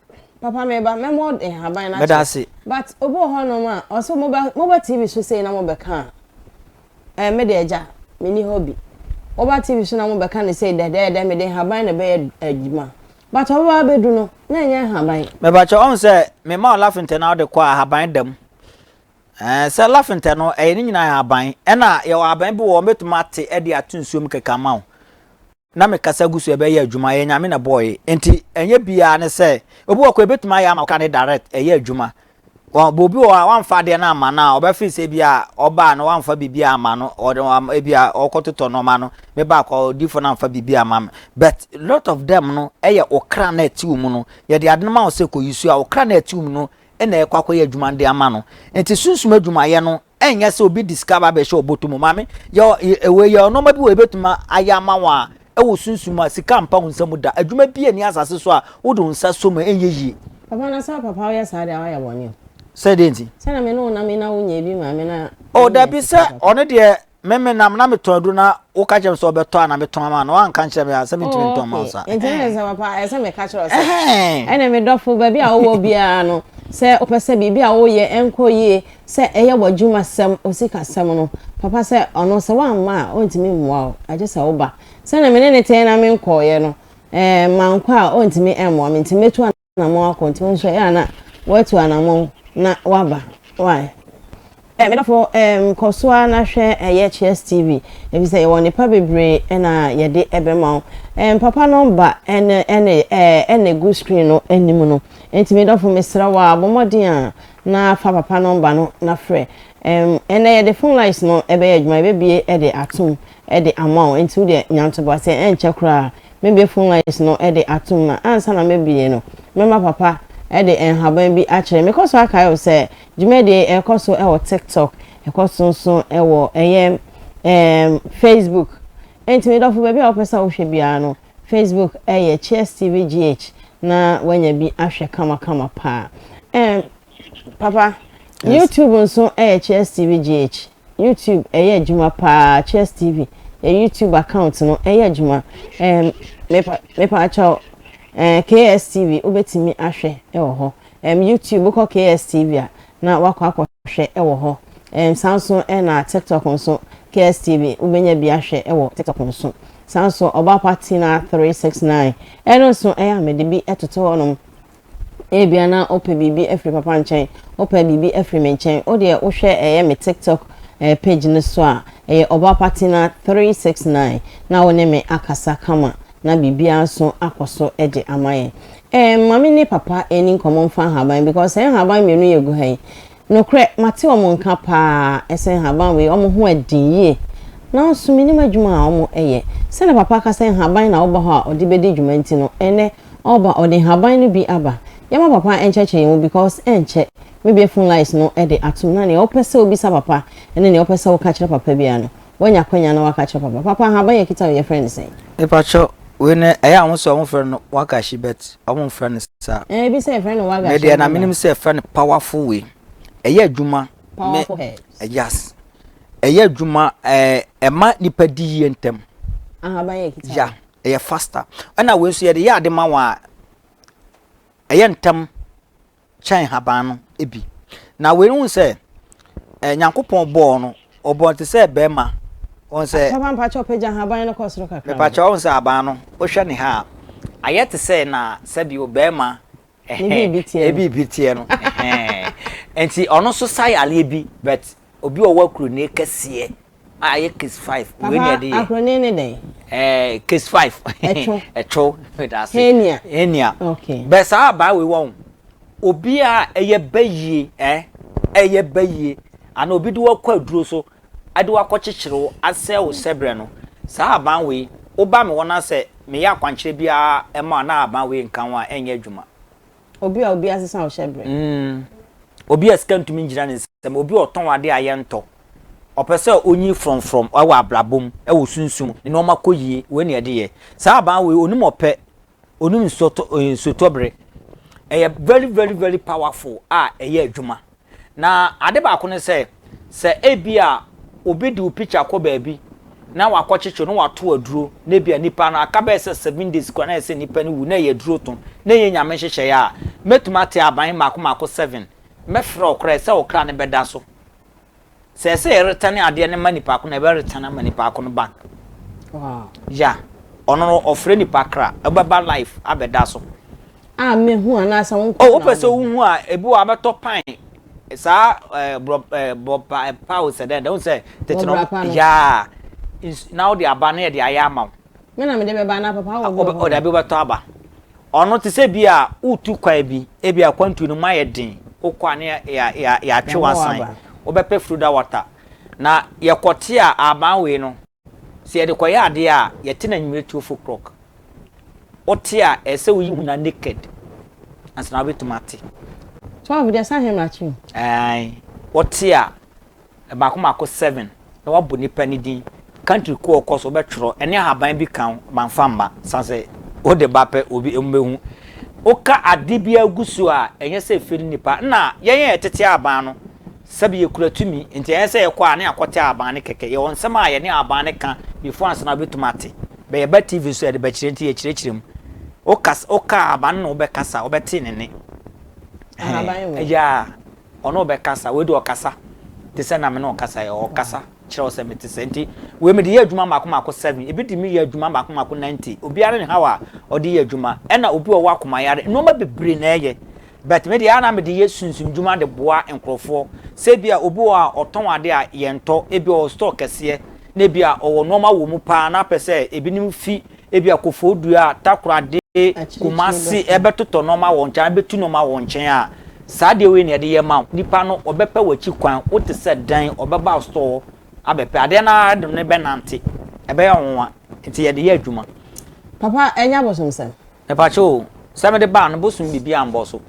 Papa meba, mɛma wo nhaban no akyerɛ. Meda ase. But obi wɔ hɔnom a, ɔse moba, moba TV so sei na mobɛka a, eh, me deɛ agya, menni hɔ bi. Woba TV so na mobɛka no sei dɛdɛɛdɛ mede nhaban na ɛbɛyɛ adwuma but ɔbɛba abɛdu no na ɛnyɛ nhaban. Mepakyɛ ɔhu sɛ mema wo lafintɛ na wode kɔ a ahaban da mu. Ɛɛ sɛ lafintɛ no ɛyɛ ne nyinaa yɛ ahaban ɛna yɛwɔ ahaban bi wɔ hɔ mɛtumi ate de ato nsuo mu kɛkɛ ama wo. na me kasa gu so ɛbɛyɛ adwuma ɛyɛ nyame na bɔɔye nti ɛnyɛ biara ne sɛ obi wɔ kɔ ebetumi ayɛ ama ka ne direct ɛyɛ adwuma wɔn bɔ obi wɔ hɔ a wamfa adeɛ no ama no a ɔbɛfiri sɛ bi a ɔbaa no wamfa biribi ama no ɔde ebi a ɔkɔtotɔ nneɛma no meba akɔ odiifo no amfa biribi ama me but lot of them no ɛyɛ okra na ɛte wo mu no yɛde ade no ma wo sɛ kɔ yi so a okra na ɛte wo mu no ɛna ɛkɔ akɔyɛ adwuma no de ama no nti sunsum adwumayɛ no Ɛnyɛ sɛ obi de sika ba abɛhyɛ wo bɔtɔ mu. Maame, yɛ wei yɛ nneɛma bi wɔ ebetumi ayɛ ama wo a ɛwɔ sunsum mu a sika mpa wo nsa mu da. Adwuma bi nni asase so a wode wo nsa sɔ mu a ɛnyɛ yie. Papa na sɛ papa woyɛ saa deɛ woayɛ bɔne o. Sɛ deɛ nti? Sɛ na me ne wo nam yi na wonyɛ bi maa me na. Oh dabi sɛ ɔno deɛ Me me nam na metɔn aduru na woka kyerɛ me sɛ ɔbɛtɔ a na metɔn ama no wanka nkyerɛ me a sɛ mentumi ntɔn ma wo saa. Nti na sɛ papa ɛsɛ meka kyerɛ wo sɛ ɛne me dɔfo baabi a wowɔ biara no sɛ wopɛ sɛ biribi a woyɛ ɛnkɔ yie sɛ ɛyɛ w'adwumasɛm osikasɛm no papa sɛ ɔno sɛ woamma a ɔntumi mmoa wo agye sɛ woba sɛnea me ne ne teɛ na menkɔɔeɛ no ɛɛ mankɔ a ɔntumi mmoa me nti mɛtu anammɔn akɔ nti wo nso ɛyɛ a na woatu anammɔn na woaba why eh, me dɔfo eh, kɔ so ara na hwɛ ɛyɛ Cheers TV efisɛ yɛwɔ nnepa bebree na yɛde ɛbɛma wo eh, papa nɔmba ɛne ɛne eh, ɛna egu screen no anim no nti me dɔfo mesrɛ wo a bɔ mmɔden a na fa papa nɔmba no na frɛ eh, ɛnɛ yɛde phone lines no ɛbɛyɛ adwuma yɛbɛbie ɛde atom ɛde ama wo nti wo deɛ nya ntoboaseɛ ɛnkyɛ koraa Mebue phone lines no de atom na ansa na mɛbue no, mɛma papa de nhaban bi akyerɛ. Mekɔ so akae wo sɛ dwumadie yi ɛrekɔ so wɔ TikTok, ɛkɔ so nso wɔ ɛyɛ ɛɛm Facebook. Enti me dɔfo baabi a wopɛ sɛ wohwɛ biara no, Facebook ɛyɛ Cheers TV GH na woanya bi ahwɛ kamakama paa. Ɛɛm papa, YouTube nso ɛyɛ Cheers TV GH. YouTube ɛyɛ adwuma paa Cheers TV yɛ YouTube account no ɛyɛ adwuma ɛɛm mepa mepa akyɛw ɛɛ KSTV wobɛtumi ahwɛ ɛwɔ hɔ ɛɛm YouTube wokɔ KSTV a na wakɔ akɔhwɛ ɛwɔ hɔ ɛɛm saa nso ɛna TikTok nso KSTV wobɛnya bi ahwɛ ɛwɔ TikTok nso saa nso Ɔbaapa Tina 369 ɛno nso ɛyɛ a mede bi ɛtoto hɔnom Ebia na wopɛ biribi afiri papa nkyɛn, wopɛ biribi afiri me nkyɛn. Wo deɛ wohwɛ ɛyɛ me TikTok eh, page no so a, ɛyɛ Ɔbaapatina 369 na wo ne me akasa kama na biribiara nso akɔ so de ama yɛn. Eh, ma me ne papa ɛni nkɔmmɔ mfa nhaban because sɛ nhaban mmienu yɛ gu ha yi, Nokorɛ, mate wɔn nka paa sɛ nhaban wei wɔn ho ɛden yie, nanso mennim adwuma a wɔn yɛ. Sɛdeɛ papa ka sɛ nhaban na woba hɔ a ɔde bɛdi dwuma nti no, ɛnnɛ ɔreba ɔde nhaban no bi aba. Yɛma papa nkyerɛkyerɛ yɛn mu because ɛnkyɛ mɛbue phone lines no de atom na nea wopɛ sɛ wobisa papa ne nea wopɛ sɛ woka kyerɛ papa biara no, woanya akwanya na woaka akyerɛ papa. Papa, nhaban yi a ɛkita wo yi yɛfrɛ no sɛn? Mepakyɛw, wei no ɛyɛ a wɔn sɛ wɔn frɛ no wagashi but wɔn mfrɛ no saa. Ɛɛ ebi sɛ yɛfrɛ no wagashi. Me deɛ na menim sɛ yɛfrɛ no powerful wei. Ɛyɛ adwuma. Powerful herbs. Yes. Ɛyɛ adwuma ɛɛ ɛma nipa di yie ntɛm. Ahaban yɛ kita. Ya, ɛyɛ faster. Ɛna wei nso yɛde yɛ ade ma wɔn a ɛyɛ ntɛm. kyɛn haban no bi. Na wei wohu sɛ eh, Nyankopɔn bɔɔ no, ɔbɔɔ no te sɛ bɛrima. Wohu sɛ. Papa mpakyɛ ɔpagya haban no kɔ soro kakra. Mepakyɛ wohu sɛ haban no, wohwɛ ne ha a, ayɛ te sɛ na sɛbi o bɛrima. Ne biribi teɛ no. Biribi teɛ no. Nti ɔno nso sa yareɛ bi but obi a ɔwɔ akuroni kɛseɛ. a ɛyɛ case five wei na ɛde yɛ. Papa akorɔne ne dɛn? Ɛɛ case five. Ɛtwo. Ɛtwo daase. Hernia. Hernia. Okay. Bɛ saa abaa wei wɔn obi a ɛyɛ bɛyie ɛ ɛyɛ bɛyie ana obi de wakɔ aduro so ɛde wakɔ kyekyere wo asɛ wo sɛbrɛ no saa aban wei woba me hɔ na sɛ meyɛ akwankyerɛ biara ɛma na aban wei nka ho a ɛnyɛ adwuma. Obi a obi asesa wo hyɛbrɛ. Mm. Obi a sika ntumi ngyina ne nsam, obi a ɔtɔn ade a yɛntɔ. Ɔpɛ sɛ onyi frɔmfrɔm wɔ abrabɔ mu, wɔ sunsum mu, ne nneɛma kɔ yie, wei na ɛde yɛ. Saa aban wei, onim ɔpɛ, onim nsuotɔ, nsuotɔbere. Ɛyɛ very very very powerful a ɛyɛ adwuma. Na ade baako ne sɛ, sɛ ebia obi de wo picture kɔ baabi na wakɔkyekye na wato aduro na ebia nipa no aka bɛyɛ sɛ seven days koraa na ayɛ sɛ nipa no wu na ɛyɛ aduro to na ɛnyɛ Nyame nhyehyɛeɛ a, mɛtumi ate aban mmaako mmaako seven, mɛfrɛ wo koraa sɛ wo kra no bɛda so. Sɛ ɛsɛ yɛretane adeɛ no ma nipa ko no, yɛbɛretane ama nipa ko no back. Wow. Ya, ɔno no ɔfrɛ nipa kra, ɛbɛba life abɛda so. A mehu anaasɛ wo nko Oh, na wopɛ sɛ wobɛhu? wohu a, ebi wɔ abɛtɔ pan saa ɛɛ borɔ ɛɛ bɔpa pa o sɛ dɛn dɛn sɛ tete no Bɔbra pa no. yaa na wode aba no yɛde ayɛ ama wo. Me na mede bɛba na papa wɔ bi wɔ hɔ. Ɔde abi wobɛtɔ aba. Ɔno te sɛ bi a wotu kwan bi, ebi a kwantu no mu ayɛ den, wokɔ a ne yɛatwe Yɛabɔ w'asan, aba. wobɛpɛ fruda water. Na yɛkɔte a aban wei no, sɛ yɛde kɔyɛ adeɛ a, yɛte no anwummerɛ 12 o'clock. Wote a, ɛsɛ sɛ woyi huna naked ansa na wobɛtumi ate. 12 deɛ sa hemra kyi. Ɛn, wote a, baako baako 7 na wabɔ nipa ne din. Country ko ɔkɔ so wobɛtwerɛ ɛne ahaban bi ka ho mamfa mma san sɛ wode ba pɛ obi mbɛhu. Woka ade bi agu so a ɛnyɛ sɛ efiri nipa na yɛn a yɛtete aban no sɛbi yɛkura tumi nti ɛnyɛ sɛ yɛkɔ a ne akɔte aban ne kɛkɛ. Yɛwɔ nsɛm a yɛne aban ne ka before ansa na wobɛtumi ate. Bɛyɛ ba TV so yɛde bɛkyerɛ nti yɛkyerɛkyerɛ mu. Woka woka aban no na wobɛkasa wobɛte ne ne. Ahaban wei. Ɛyɛ a ɔno wobɛkasa wei de ɔkasa te sɛ na me ne ɔkasa yɛ ɔkasa kyerɛ wo sɛ mete sɛ nti wei mede yɛ adwuma mako mako 7 ebi de mi yɛ adwuma mako mako 90 obiara ne haw a ɔde yɛ adwuma ɛna obi a ɔwɔ akomayare nneɛma bebree na ɛyɛ but me deɛ ana mede yɛ sunsum dwuma de boa nkurɔfoɔ sɛ bi a obi wɔ a ɔtɔn ade a yɛntɔ ebi ɔwɔ store kɛseɛ na ebi a ɔwɔ nneɛma wɔ mu paa na apɛ sɛ ebinom fi ebi a Koforidua, Takoradi, Kumasi ɛbɛtotɔ nneɛma wɔ nkyɛn ɛbɛtu nneɛma wɔ nkyɛn a saa deɛ wei na yɛde yɛ ma wo nipa no ɔbɛpɛ w'akyi kwan wote sɛ dan ɔbɛba store abɛpɛ adeɛ no ara de ne bɛnante ɛbɛyɛ nwanwa nti yɛde yɛ adwuma. Papa ɛnyɛ abosomsɛm. Mepakyɛ o sɛ mede baa no bosom biribi ambɔ so.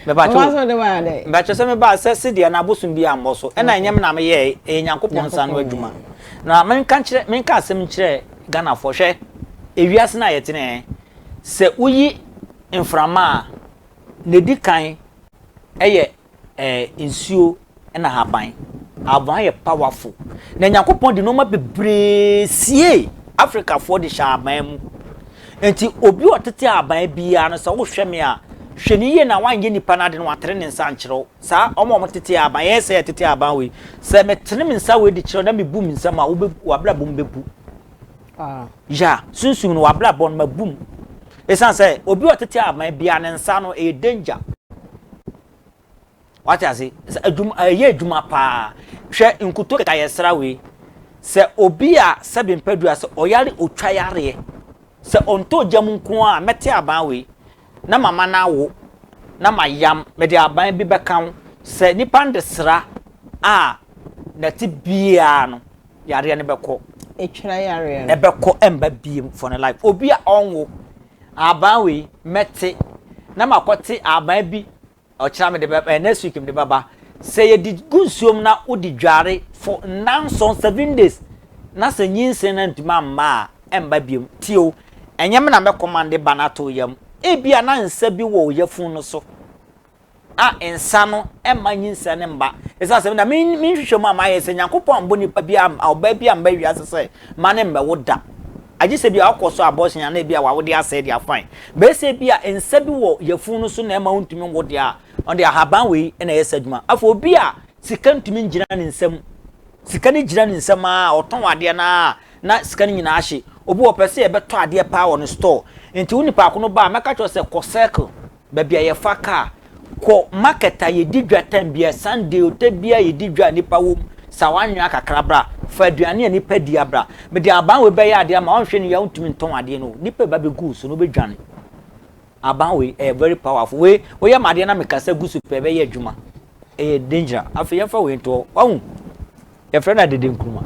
Mepakyɛ o mepakyɛ sɛ mebaa sɛ sedeɛ no abosom bi ambɔ so ɛna ɛnyɛ me na meyɛɛ ɛyɛ Nyankopɔn nsa no adwuma. Na menka nkyerɛ menka asɛm nkyerɛ Ghanafoɔ hwɛ ewiase no a yɛte no ɛ sɛ woyi mframa a na edi kan ɛyɛ ɛɛ nsuo ɛna ahaban. Ahaban yɛ powerful. Na Nyankopɔn de nneɛma bebree sie Afrikafoɔ de hyɛ ahaban mu. Nti obi a ɔtete ahaban biara no sɛ wohwɛ me a hwɛ ne yie na wanyɛ nipa no ade no watere ne nsa nkyerɛ wo. Saa ɔmo a ɔmo tete ahaban yɛn sɛ yɛtete ahaban wei sɛ metene me nsa wei de kyerɛ na mebu me nsam a wobɛ wabrabɔ mu bɛbu. Ya sunsum no wabrabɔ no mabu mu. Ɛsiane sɛ obi a ɔtete ahaban biara ne nsa no ɛyɛ danger. Wate ase sɛ adwuma ɛyɛ adwuma paa hwɛ nkuto keka yɛ sra wei sɛ obi a sɛbi mpadua sɛ ɔyare otwa yareɛ sɛ ɔntɔ gya mu nko a mɛte aban wei na mama no awo na mayam mede aban bi bɛka ho sɛ nipa no de sra a nɛte biara no yareɛ no bɛkɔ. Etwera yareɛ no. Ɛbɛkɔ ɛmba biem for ne life. Obi a ɔnwo aban wei mɛte na makɔte aban bi ɔkyerɛ me de bɛ ɛ next week me de bɛba sɛ yɛde gu nsuom na wode dware for 7 7 days na sɛ nyinsɛn na ntumi amma a ɛmba biom tie o ɛnyɛ me na mɛkɔmande ba no ato yam ebia na nsa bi wɔ yafunu no so a nsa no ɛma nyinsɛn no mba ɛsiane sɛ na menhwehwɛ mu a mayɛ sɛ Nyankopɔn ambɔ nipa bi a ɔbaa bi amba wiase sɛ ma ne mmɛwo da agye sɛ bi a ɔkɔ so abortion ana bi a wawode asɛe de afan bɛsɛ bi a nsa bi wɔ yafunu no so na ɛma wontumi nwo deɛ a ɔde ahaban wei na ɛyɛ sɛ adwuma afɔ obi a sika ntumi ngyina ne nsam sika no gyina ne nsam a ɔtɔn adeɛ no a na sika no nyinaa ahye obi wɔ pɛ sɛ yɛbɛtɔ adeɛ paa wɔ ne store nti wo nipa ko no ba a mɛka kyerɛ sɛ kɔ Circle baabi a yɛfa kaa kɔ market a yɛdi dwa time bia Sunday ɔtɛ bia yɛdi dwa a nipa wɔ mu sa wanwea kakra bra fa aduane a nipa di abra mede aban wei bɛyɛ adeɛ ama wanhwɛ no yɛ wontumi ntɔn adeɛ no nipa ba bɛgu so no wobɛdwane aban wei ɛyɛ very powerful wei woyɛ ma adeɛ na mekasa gu so pɛ ɛbɛyɛ adwuma ɛyɛ danger afei yɛmfa wei ntoɔ wahu yɛfrɛ no adede nkuruma.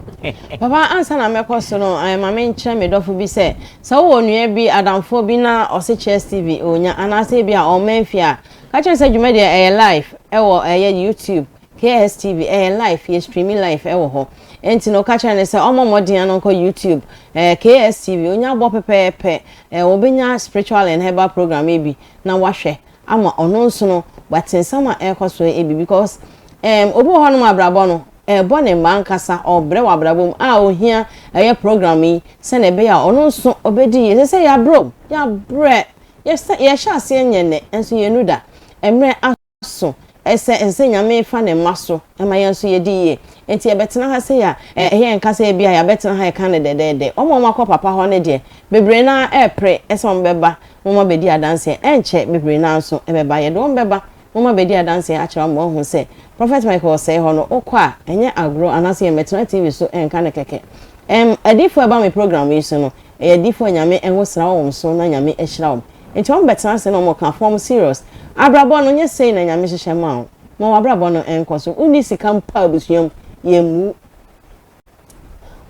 Papa ansa na mɛkɔ so no ma menkyerɛ me dɔfo bi sɛ sɛ wowɔ nua bi adamfoɔ bi na ɔse Chess TV ɔnya anaasɛ bi a ɔma mfie a ka kyerɛ sɛ dwumadie ɛyɛ live ɛwɔ ɛyɛ YouTube KSTV ɛyɛ live yɛ streaming live ɛwɔ hɔ nti no ka kyerɛ ne sɛ ɔmmɔ mmɔden ano nkɔ YouTube KSTV onya bɔ pɛpɛɛpɛ wɔbɛnya spiritual and herbal program yi bi na wahwɛ ama ɔno nso no wate nsɛm a ɛrekɔ so ebi because obi wɔ hɔnom abrabɔ no ɛbɔ ne mma ankasa ɔbrɛ wɔ abrabɔ mu a ohia ɛyɛ program yi sɛnea ɛbɛyɛ a ɔno nso ɔbɛdi yie sɛ sɛ yɛabrɛ yɛabrɛ yɛhyɛ aseɛ nyɛ nnɛ nso yɛnu da mmerɛ aso. Ɛsɛ ɛsɛ sɛ Nyame fa ne mma so ma yɛn nso yɛdi yie. Enti yɛbɛtena ha sei a, ɛyɛ nka sɛ ebia yɛabɛtena ha reka no dɛdɛɛdɛ. Wɔn a wɔakɔ papa hɔ no deɛ, bebree no ara repere sɛ wɔbɛba na wɔabɛdi adanseɛ. Ɛrenkyɛ bebree no ara nso bɛba. Yɛde wɔn bɛba na wɔabɛdi adanseɛ akyerɛ wo ama woahu sɛ Prɔfɛt Michael Osei hɔ no, wokɔ a, ɛnyɛ agorɔ anaasɛ yɛmmɛtena TV so nka no kɛkɛ. Ɛm, adiyifoɔ a ɛba me program yi so no, ɛyɛ adiyifoɔ a Nyame ngosra wɔ wɔn so na Nyame ahyira wɔn. Nti wɔn bɛtena ase na wɔn ka fɔm serious. Abrabɔ no nyɛ sei na Nyame hyehyɛ maa wo. Ma w'abrabɔ no nkɔ so. Wonni sika mpo a abusua mu, yɛmmu wo.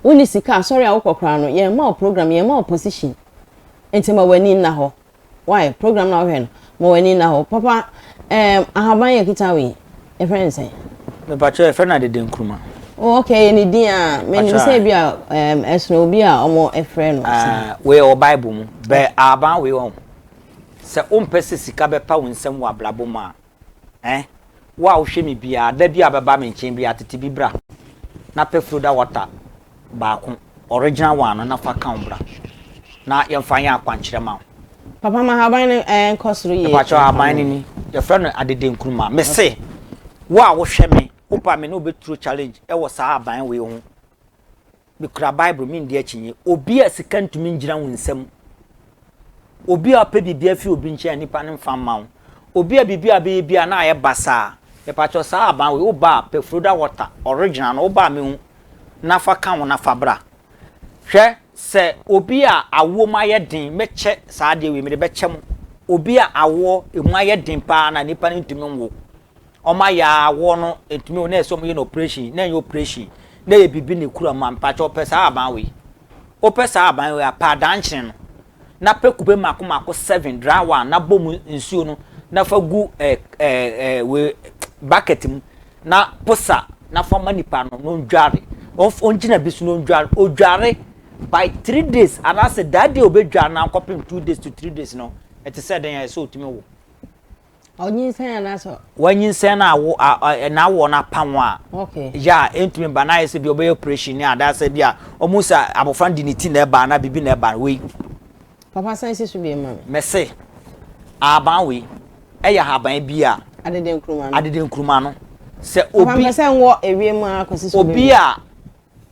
Wonni sika a, asɔre a wokɔ koraa no, yɛmma wo program, yɛmma wo position. Nti ma w'ani nna hɔ. Why? Program na wohwɛ no, ma w'ani nna hɔ. Papa, ɛɛm, ahaban yɛ kita wei, yɛfrɛ no sɛn? Mepakyɛ yɛfrɛ no adede nkruma. Oh, okay, yɛ ne din a, menim sɛ ebi a ɛɛm, ɛsono obi a wɔn frɛ no saa. Ah, wei ɛwɔ Bible mu. Bɛ ahaban wei wɔn. Sɛ wompɛ sɛ sika bɛpa wo nsam wɔ abrabɔ mu a, eh, wo a wohwɛ me biara, da bi a bɛba me nkyɛn biara, tete bi bra na pɛ Florida water baako, original one no na fa ka wo bra na yɛmfa nyɛ akwankyerɛ ma wo. Papa ma ahaban no nkɔ soro yie. Mepakyɛw ahaban no ni, yɛfrɛ no adede nkruma. Mese wo a wohwɛ me, wopɛ a me ne wo bɛturo challenge wɔ saa ahaban wei ho. Mekura Bible, mendi akyinnye. Obi a sika ntumi ngyina wo nsam. Obi a ɔpɛ biribi afi obi nkyɛn a nipa no mfa mma wo. Obi a biribi a bɛyɛ bi a na ayɛ basaa. Mepakyɛw saa ahaban wei, woba a pɛ Florida water, original no, woba a mehu na fa ka ho na fa bra. Hwɛ, sɛ obi a awoɔ mu ayɛ den, mɛkyɛ saa adeɛ wei, mede bɛkyɛ mo. Obi a awoɔ emu ayɛ den paa na nipa no ntumi nwo. Wɔn ayɛ awoɔ no ntumi nwo, na ɛsɛ wɔn yɛ no operation, na ɛnyɛ operation, na ɛyɛ biribi na ekura mu a, mpakyɛ ɔpɛ saa aban wei. Wopɛ saa aban wei a, pɛ adankyene no, na pɛ kube mako mako seven, dry one, na bɔ mu nsuo no, na fa gu ɛɛ ɛɛ wei bucket mu. Na posa na fa ma nipa no na ɔndware. Ɔngyina bi so na ɔndware. Ɔdware by 3 days anaasɛ that day ɔbɛdware no ankɔpem 2 days to 3 days no, ɛte sɛ dɛn a ɛsɛ ɔtumi wo. Ɔnyinsɛn anaasɛ. Wanyinsɛn na awo na awoɔ no apa ho a. Yɛ a ɛntumi ba na ayɛ sɛ bi ɔbɛyɛ operation ne adaasɛ bi a ɔmo sɛ abɔfra no de ne ti na ɛba anaa biribi na ɛba wei. Papa san si so bio ma me. Mese ahaban wei ɛyɛ ahaban bi a. Adede nkruma no. Adede nkruma no. Sɛ obi. Papa mpɛ sɛ nwɔ ewiem ara kɔsi so. Obi a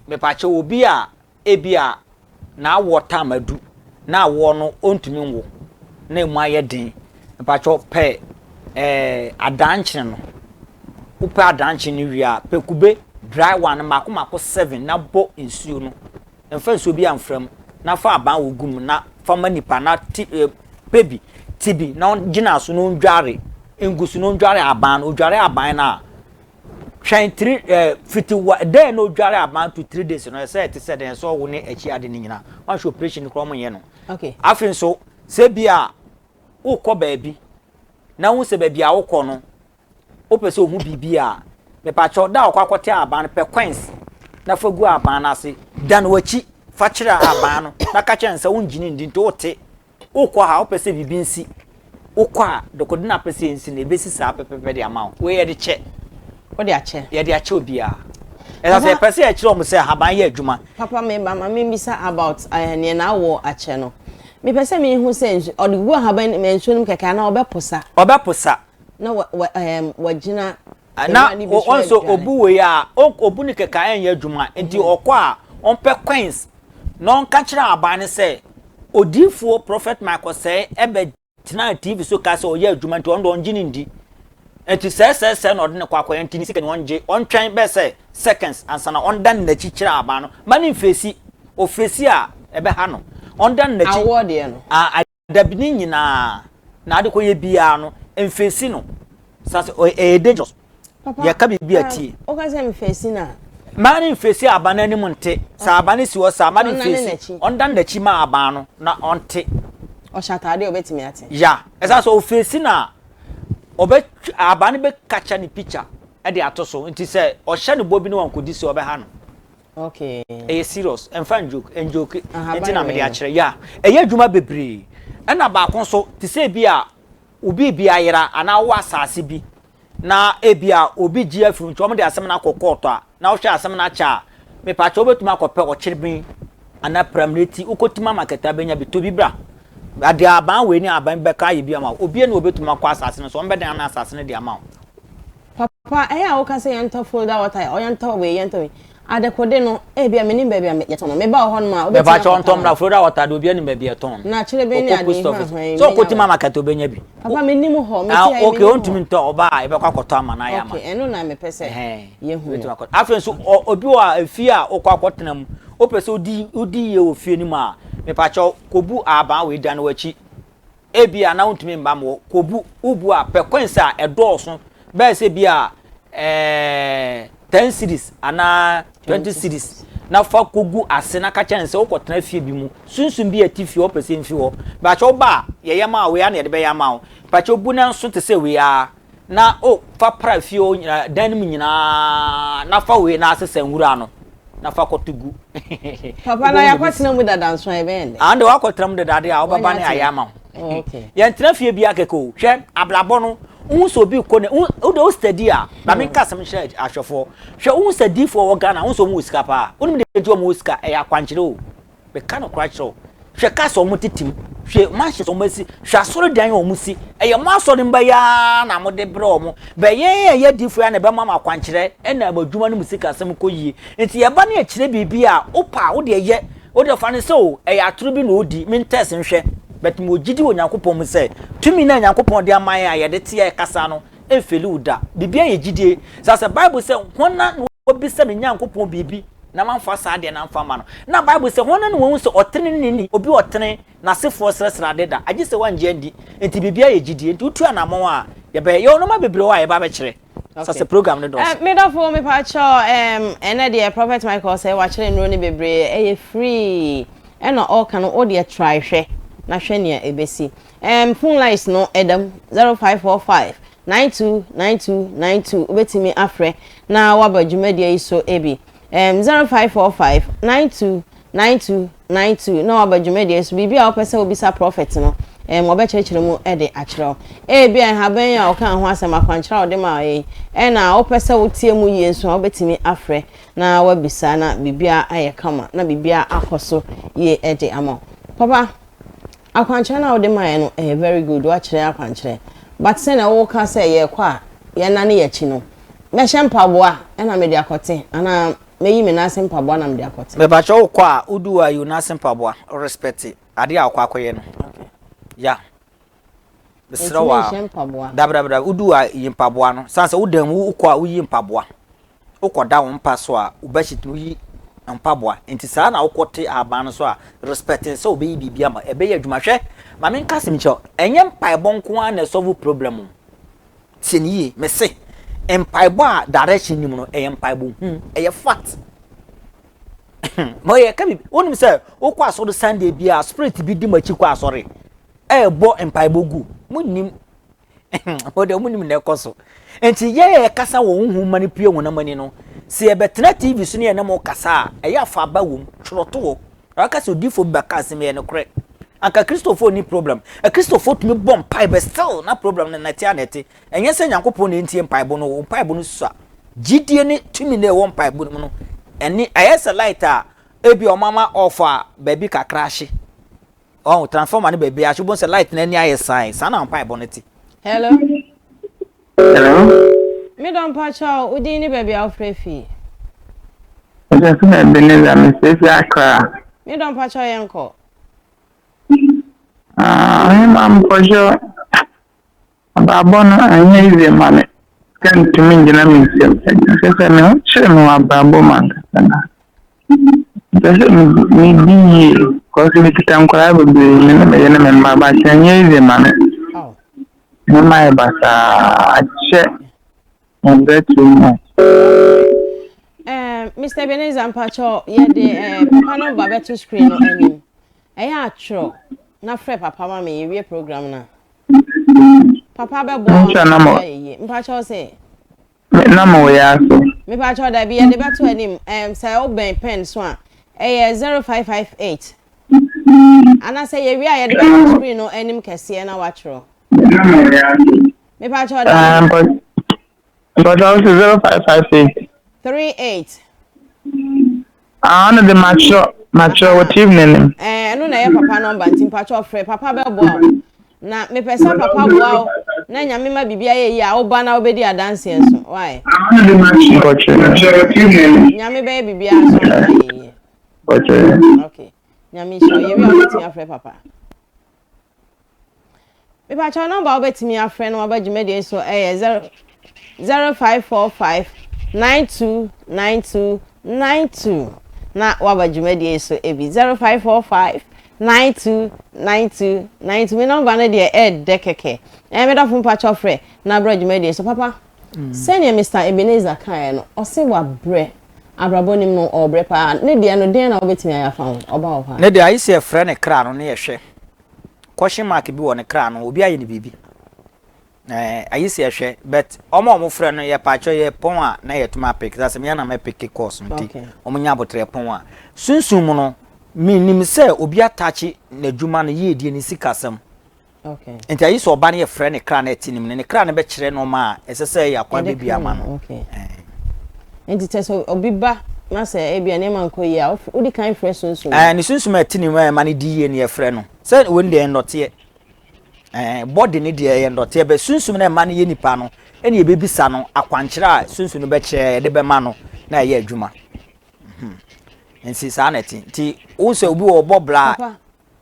mepakyɛ obi a ebi a n'awoɔ tam adu na awoɔ no ɔntumi nwo na emu ayɛ den mepakyɛ pɛ ɛɛ adankyene no wopɛ adankyene no wie a pɛ kube dry one no mako mako seven na bɔ nsuo no. Mfa nsuo biara mfra mu, na fa aban wɔ gu mu na fa ma nipa na ti eh, pɛ bi, ti bi na ɔgyina so na ɔndware ngu so na ɔndware aban no, ɔdware aban no a, twɛn three eh, fiti wa dɛn na ɔdware aban to 3 days no, ɛsɛ ɛte sɛ dɛn, ɛsɛ ɔwo ne akyi ade no nyinaa, wanhwɛ operation no koraa ɔmo nyɛ no. Okay. Afei nso, sɛ bi a wokɔ baabi na wohu sɛ baabi a wokɔ no wopɛ sɛ ohu biribi a, mepakyɛw, da a ɔkɔ akɔte ahaban no, pɛ coins na fa gu ahaban no ase. Dan w'akyi fa kyerɛ ahaban no na ka kyerɛ no sɛ wongye no ndi nti wote. Wokɔ ha, wopɛ sɛ biribi nsi. Wokɔ a, dekode no a wopɛ sɛ ensi no, ebesi saa pɛpɛɛpɛ de ama wo. Wei yɛde kyɛ. Wode akyɛ? Yɛde akyɛ obiara. Ɛsɛ sɛ yɛpɛ sɛ yɛkyerɛ wɔn sɛ ahaban yɛ adwuma. Papa me ba ma membisa about eh, neɛ n'awoɔ akyɛ no. Mepɛ sɛ mehu sɛ nsu ɔde gu ahaban no nsuo no mu kɛkɛ anaa ɔbɛposa? Ɔbɛposa. Na wa wa ɛɛm wagyina Na ɔnso obu wei a obu ne kɛkɛ a ɛnyɛ adwuma nti ɔkɔ a ɔmpɛ coins na ɔnka kyerɛ aban no sɛ odiifoɔ Prophet Michael Sɛɛ ɛbɛ tenaa TV so ka sɛ ɔyɛ adwuma nti ɔno deɛ ɔngye ne ndi nti sɛɛsɛɛsɛɛ na ɔde ne kɔ akɔyɛ nti ne sika ni ɔngye ɔntwɛn bɛɛ sɛ seconds ansa na ɔndan n'akyi kyerɛ aban no ma ne mfeesi ofeesi a ɛbɛha no ɔndan n'akyi Awoɔ deɛ no. A Dabi ne nyinaa na ade kɔyɛ biara no mfeesi no sa sɛ ɛyɛ dangerous. Papa, Yɛka biribi a tie. Woka sɛ mfeesi no a. Mmaa no mfeesi aban no anim nte. Sɛ aban no si hɔ saa mmaa no Ɔnnane mfeesi. n'akyi. Ɔndan n'akyi ma aban no na ɔnte. Ɔhyɛ ataade a ɔbɛtumi ate. Ya, ɛsan sɛ ɔfeesi no a ɔbɛ aban no bɛkakya ne picture de ato so nti sɛ ɔhyɛ no bɔ bi na wankɔdi so a ɔbɛha no. Okay. Ɛyɛ serious, ɛmfa njoke, njoke Ahaban nti na mede wei no. akyerɛ. Ya, ɛyɛ adwuma bebree. Ɛna baako nso, te sɛ ebi a obi bi ayera anaa wowɔ asase bi na ebi a obi gye afiri wo nti wɔde asɛm no akɔ kɔɔto a, na wohwɛ asɛm no akyɛ a, mepakyɛ wobɛtumi akɔpɛ ɔkyereben anaa pramreti, wokɔtim ama kɛtɛ abɛnya bi, tɔ bi bra. Ade aban wei ne aban bi bɛka ayɛ bi ama wo. Obiara ni obɛtumi akɔ asase no so, wɔbɛdan asase no de ama wo. Papa, ɛyɛ a woka sɛ yɛntɔ folda water, yɛntɔ wei, yɛntɔ wei. Adekode no, ebia menim baabi a yɛtɔn no. Meba wɔ hɔnom a, wobɛtumi akɔtɔ ama me. Mepakyɛw, ntɔ mmra. Folda water de, obiara nim baabi a yɛtɔn no. Na kyerɛ bɛn ne Wokɔ ade post office. hwanhwan yi, Sɛ menya wokɔ Tima wɔ? Market a, wobɛnya bi. Papa, mennim hɔ. Mete Ah, ha yi, okay, mennim hɔ. ontumi ntɔ, ɔba a, yɛbɛkɔ akɔtɔ ama no ayɛ ama Okay, ɛno na mepɛ sɛ Ɛhɛn, yɛhu wobɛtumi no. akɔ. Afei nso, ɔ- obi wɔ a, efie a wokɔ akɔtena mu, wopɛ sɛ wodi wodi yie wɔ fie no mu a, mepakyɛw, kɔbu ahaban wei, dane w'akyi. Ebia na wontumi mma mo hɔ. Kɔbu, wobu a, pɛ coins a ɛdɔɔso, bɛyɛ sɛ bi a ɛɛ 10 cedis anaa 20 cedis, na fa kɔgu ase na ka kyerɛ no sɛ wokɔtena fie bi mu. Sunsum bi a ɛte fie hɔ pɛ sɛ mfi hɔ. Mepakyɛw woba a, yɛyɛ ma wo, wei ara na yɛde bɛyɛ ama wo. Mepakyɛw bu na nso te sɛ wei ara na o fa pra fie hɔ nyinaa, dan no mu nyinaa, na fa wei na asesa nwura no na fa kɔto gu. Papa, na yɛakɔtena mu dada nso a, ɛbɛyɛ ndɛ? Ande wakɔtena mu dada de a, wobɛba ne ayɛ ama wo. Oh, okay. Yɛntena fie bia kɛkɛ o. Hwɛ, abrabɔ no, wohu sɛ obi kɔ ne, wode wo steady a, ma menka asɛm nkyerɛ ahwɛfoɔ. Hwɛ, wohu sɛ diifoɔ wɔ Ghana, wohu sɛ wɔn wɔ sika paa. Wonim deɛ nti wɔn wɔ sika? Ɛyɛ akwankyerɛ o. Meka nokorɛ akyerɛ wo. Hwɛ cars a wɔn tete mu, hwɛ mansions a wɔn asi, hwɛ asɔredan a wɔn si. Ɛyɛ mo asɔre mma yi ara na mode brɛ wɔn. Bɛ yɛn a yɛyɛ adiifoɔ yi ara na ɛbɛma mo akwankyerɛ ɛna mo adwuma no mu sikasɛm kɔ yie. Nti yɛba ne yɛkyerɛ biribi a, wopɛ a, wo deɛ yɛ. Wo deɛ fa no sɛ o, ɛyɛ atoro bi na ɔredi, me ntɛs nhwɛ. But mewɔ gyidi wɔ Nyankopɔn mu sɛ, tumi no a Nyankopɔn de ama yɛn a yɛde te a yɛkasa no, ɛmfeli wo da. Biribiara yɛ gyidie. Saa sɛ Bible sɛ, Hwana na wabisa ne Nyankopɔn biribi na mamfa saa adeɛ no amfa amma no? Na Bible sɛ, Hwana na wahu sɛ ɔteneneeni, obi a ɔtene, n'asefoɔ srɛsrɛ ade da, agye sɛ wangye andi. Nti biribiara yɛ gyidie. Nti wotu anammɔn a, yɛbɛyɛ. Yɛwɔ nnoɔma bebree wɔ hɔ a yɛba abɛkyerɛ. Sɛ sɛ program no dɔɔso. Me dɔfo mepakyɛw ɛɛm ɛnɛ deɛ Prophet Michael sɛ wakyerɛ nnuro no bebree ɛyɛ free ɛna ɔɔka no wodeɛ try hwɛ na hwɛ nea ɛbɛsi ɛɛm phone lines no ɛda mu 0545 92 92 92 wobɛtumi afrɛ na waba dwumadie yi so ebi ɛɛm 0545 92 92 92 na waba dwumadie so biribi a wopɛ sɛ wobisa prophet no ɛm ɔbɛkyerɛkyerɛ mu de akyerɛ wo. Ebia nhaban yi a ɔkaa ho asɛm, akwankyerɛ a ɔde maa yi, ɛna wopɛ sɛ wotie mu yie nso a, wobɛtumi afrɛ na wabisa na biribiara ayɛ kama na biribiara akɔ so yie de ama wo. Papa, akwankyerɛ no a wode maeɛ no ɛyɛ very good, woakyerɛ akwankyerɛ. But sɛnea woka sɛ yɛrekɔ a yɛnane yɛn akyi no, mɛhyɛ mpaboa ɛna mede akɔte anaa Mɛyi me nan ase mpaboa na mede akɔte. Mepakyɛ wo kɔ a wodu hɔ a yi wo nan ase mpaboa respect adeɛ a wokɔ akɔyɛ no ya mesrɛ wo a dabrabra wodu hɔ a yi mpaboa no san sɛ wodan mu wokɔ a woyi mpaboa wokɔ da wo mpa so a wo bedsheet no woyi mpaboa nti saa na wokɔ te ahaban no so a respect sɛ wobɛyi biribi ama ɛbɛyɛ adwuma hwɛ ma menka asɛm nkyerɛ ɛnyɛ mpaebɔ nko ara na ɛsɔvo problem o Tie no yie, mese mpaebɔ a direction nim no ɛyɛ mpaebɔ hu, ɛyɛ fact. Mo yɛ ka bibi, wonim sɛ wokɔ asɔre Sunday bi a spirit bi di mo akyi kɔ asɔre ɛɛbɔ mpaebɔ gu, mo nim mo deɛ mo nim na ɛkɔ so. Nti yɛ yɛ kasa wɔ honhom ma no pue honam ani no, sɛ yɛbɛtena TV so ne yɛne mo kasa a, ɛyɛ afa aba wom, twerɛ to hɔ. Ɔka sɛ odiyifoɔ bi bɛka asɛm yɛ nokorɛ. Anka Kristofoɔ nni problem. Akristofoɔ tumi bɔ mpae but still na problem no na ɛte a na ɛte. Ɛnyɛ sɛ Nyankopɔn na ɛntie mpaebɔ no, wo mpaebɔ no sua. Gyidie ne tumi na ɛwɔ mpaebɔ no mu no, ɛne ɛyɛ sɛ light a ebi a wɔama off a baabi kakra ahye. Ɔho transformer no baabi ahye, wobɛhu sɛ light no ani ayɛ san. Saa na mpaebɔ no te. Hello. Hello. Me dɔ mpakyɛw wo din ne baabi a wofrɛ fii. Ɛsɛ sɛ Ebenezer mesrɛ fi Accra. Me dɔ mpakyɛw yɛn kɔ. Ah, ɔhema mpɔkyɛw abrabɔ no ɛnyɛ easy ma me. Sika ntumi ngyina me nsam. Ɛkyerɛ sɛ me ho kyerɛ me wɔ abrabɔ mu ankasa na. Mepɛ sɛ medi yie because mekita nkwadaa bebree me ne me yere ne me mma but ɛnyɛ easy ma me. Nneɛma ayɛ basaa akyɛ mabrɛ too much. Eh, Mr. Ebenezer Mpacho, yɛde eh, papa number bɛto screen no anim. Ɛyɛ atwerɛ na frɛ papa ma me yɛwie program no a. Papa bɛboa wa ma ayɛ yie. Mpacho se. Me nam wo yɛ ase. Mepakyɛw dabi yɛde bɛto anim ɛɛm sɛ wobɛn pen so a ɛyɛ 0558 anasɛ yɛwie a yɛde bɛto screen no anim kɛseɛ na watwerɛ. Nam wo yɛ ase. Mepakyɛw dabi. Mpakyɛw wo se 0558. 38. Ah ɔno de matwerɛ matwerɛ wɔ TV no anim. Ɛɛ ɛno na ɛyɛ papa nɔmba nti mpakyɛw frɛ papa bɛboa wo. Na mepɛ sɛ papa boa wo na Nyame ma biribi ayɛ yie a woba na wobɛdi adanseɛ nso. Why? Nyame bɛyɛ biribiara nso ama ayɛ yie. Okay. Nyame nhyira wo. Yɛwie a wobɛtumi afrɛ papa. Mepakyɛw nɔmba a wobɛtumi afrɛ na waba dwumadie so ɛyɛ 0545 9292 92 na waba dwumadie so ebi 0545 9292 92 me nɔmba no deɛ ɛɛdɛ kɛkɛ ɛɛ me dɔfo mpakyɛw frɛ na bra dwumadie so papa sɛnea Mr Ebenezer kaeɛ no ɔse wabrɛ abrabɔ nim no ɔbrɛ paa ne deɛ no deɛn na wobɛtumi ayɛ afa ho ɔba wɔ hɔ a. Ne deɛ ayɛ sɛ yɛfrɛ ne kra no ne yɛhwɛ question mark bi wɔ ne kra no obi ayɛ no biribi ɛɛ ayi sɛ yɛhwɛ but wɔn a wɔfrɛ no yɛ paakyɛ yɛ pɔn a na yɛtumi apeke sɛ asɛm yɛn na mɛpeke course no nti wɔn nya abotrɛ pɔn a sunsun mu no menim sɛ obi atakye n'adwuma no yiedie ne sikasɛm nti ayi sɛ ɔba no yɛfrɛ ne kra no ɛte ne mu no ne kra no bɛkyerɛ nneɛma a ɛsɛ sɛ ɛyɛ akwan bɛbi ama no. Nti kyɛ sɛ obi ba na sɛ ebia nneɛma nkɔ yie a wodi kan frɛ sunsum. Ɛɛ ne sunsum a ɛte ne mu a ɛma no di yie no yɛfrɛ no sɛ wɔn deɛ nnɔteɛ ɛɛ bɔde ne deɛ ɛyɛ nnɔteɛ bɛ sunsum no ɛma no yɛ nipa no ɛna yɛbɛbisa no akwankyerɛ a sunsum no bɛkyerɛ yɛde bɛma no na ɛyɛ adwuma hmm. Nti saa na ɛte nti wo sɛ obi wɔ ɔbɔ bla. Papa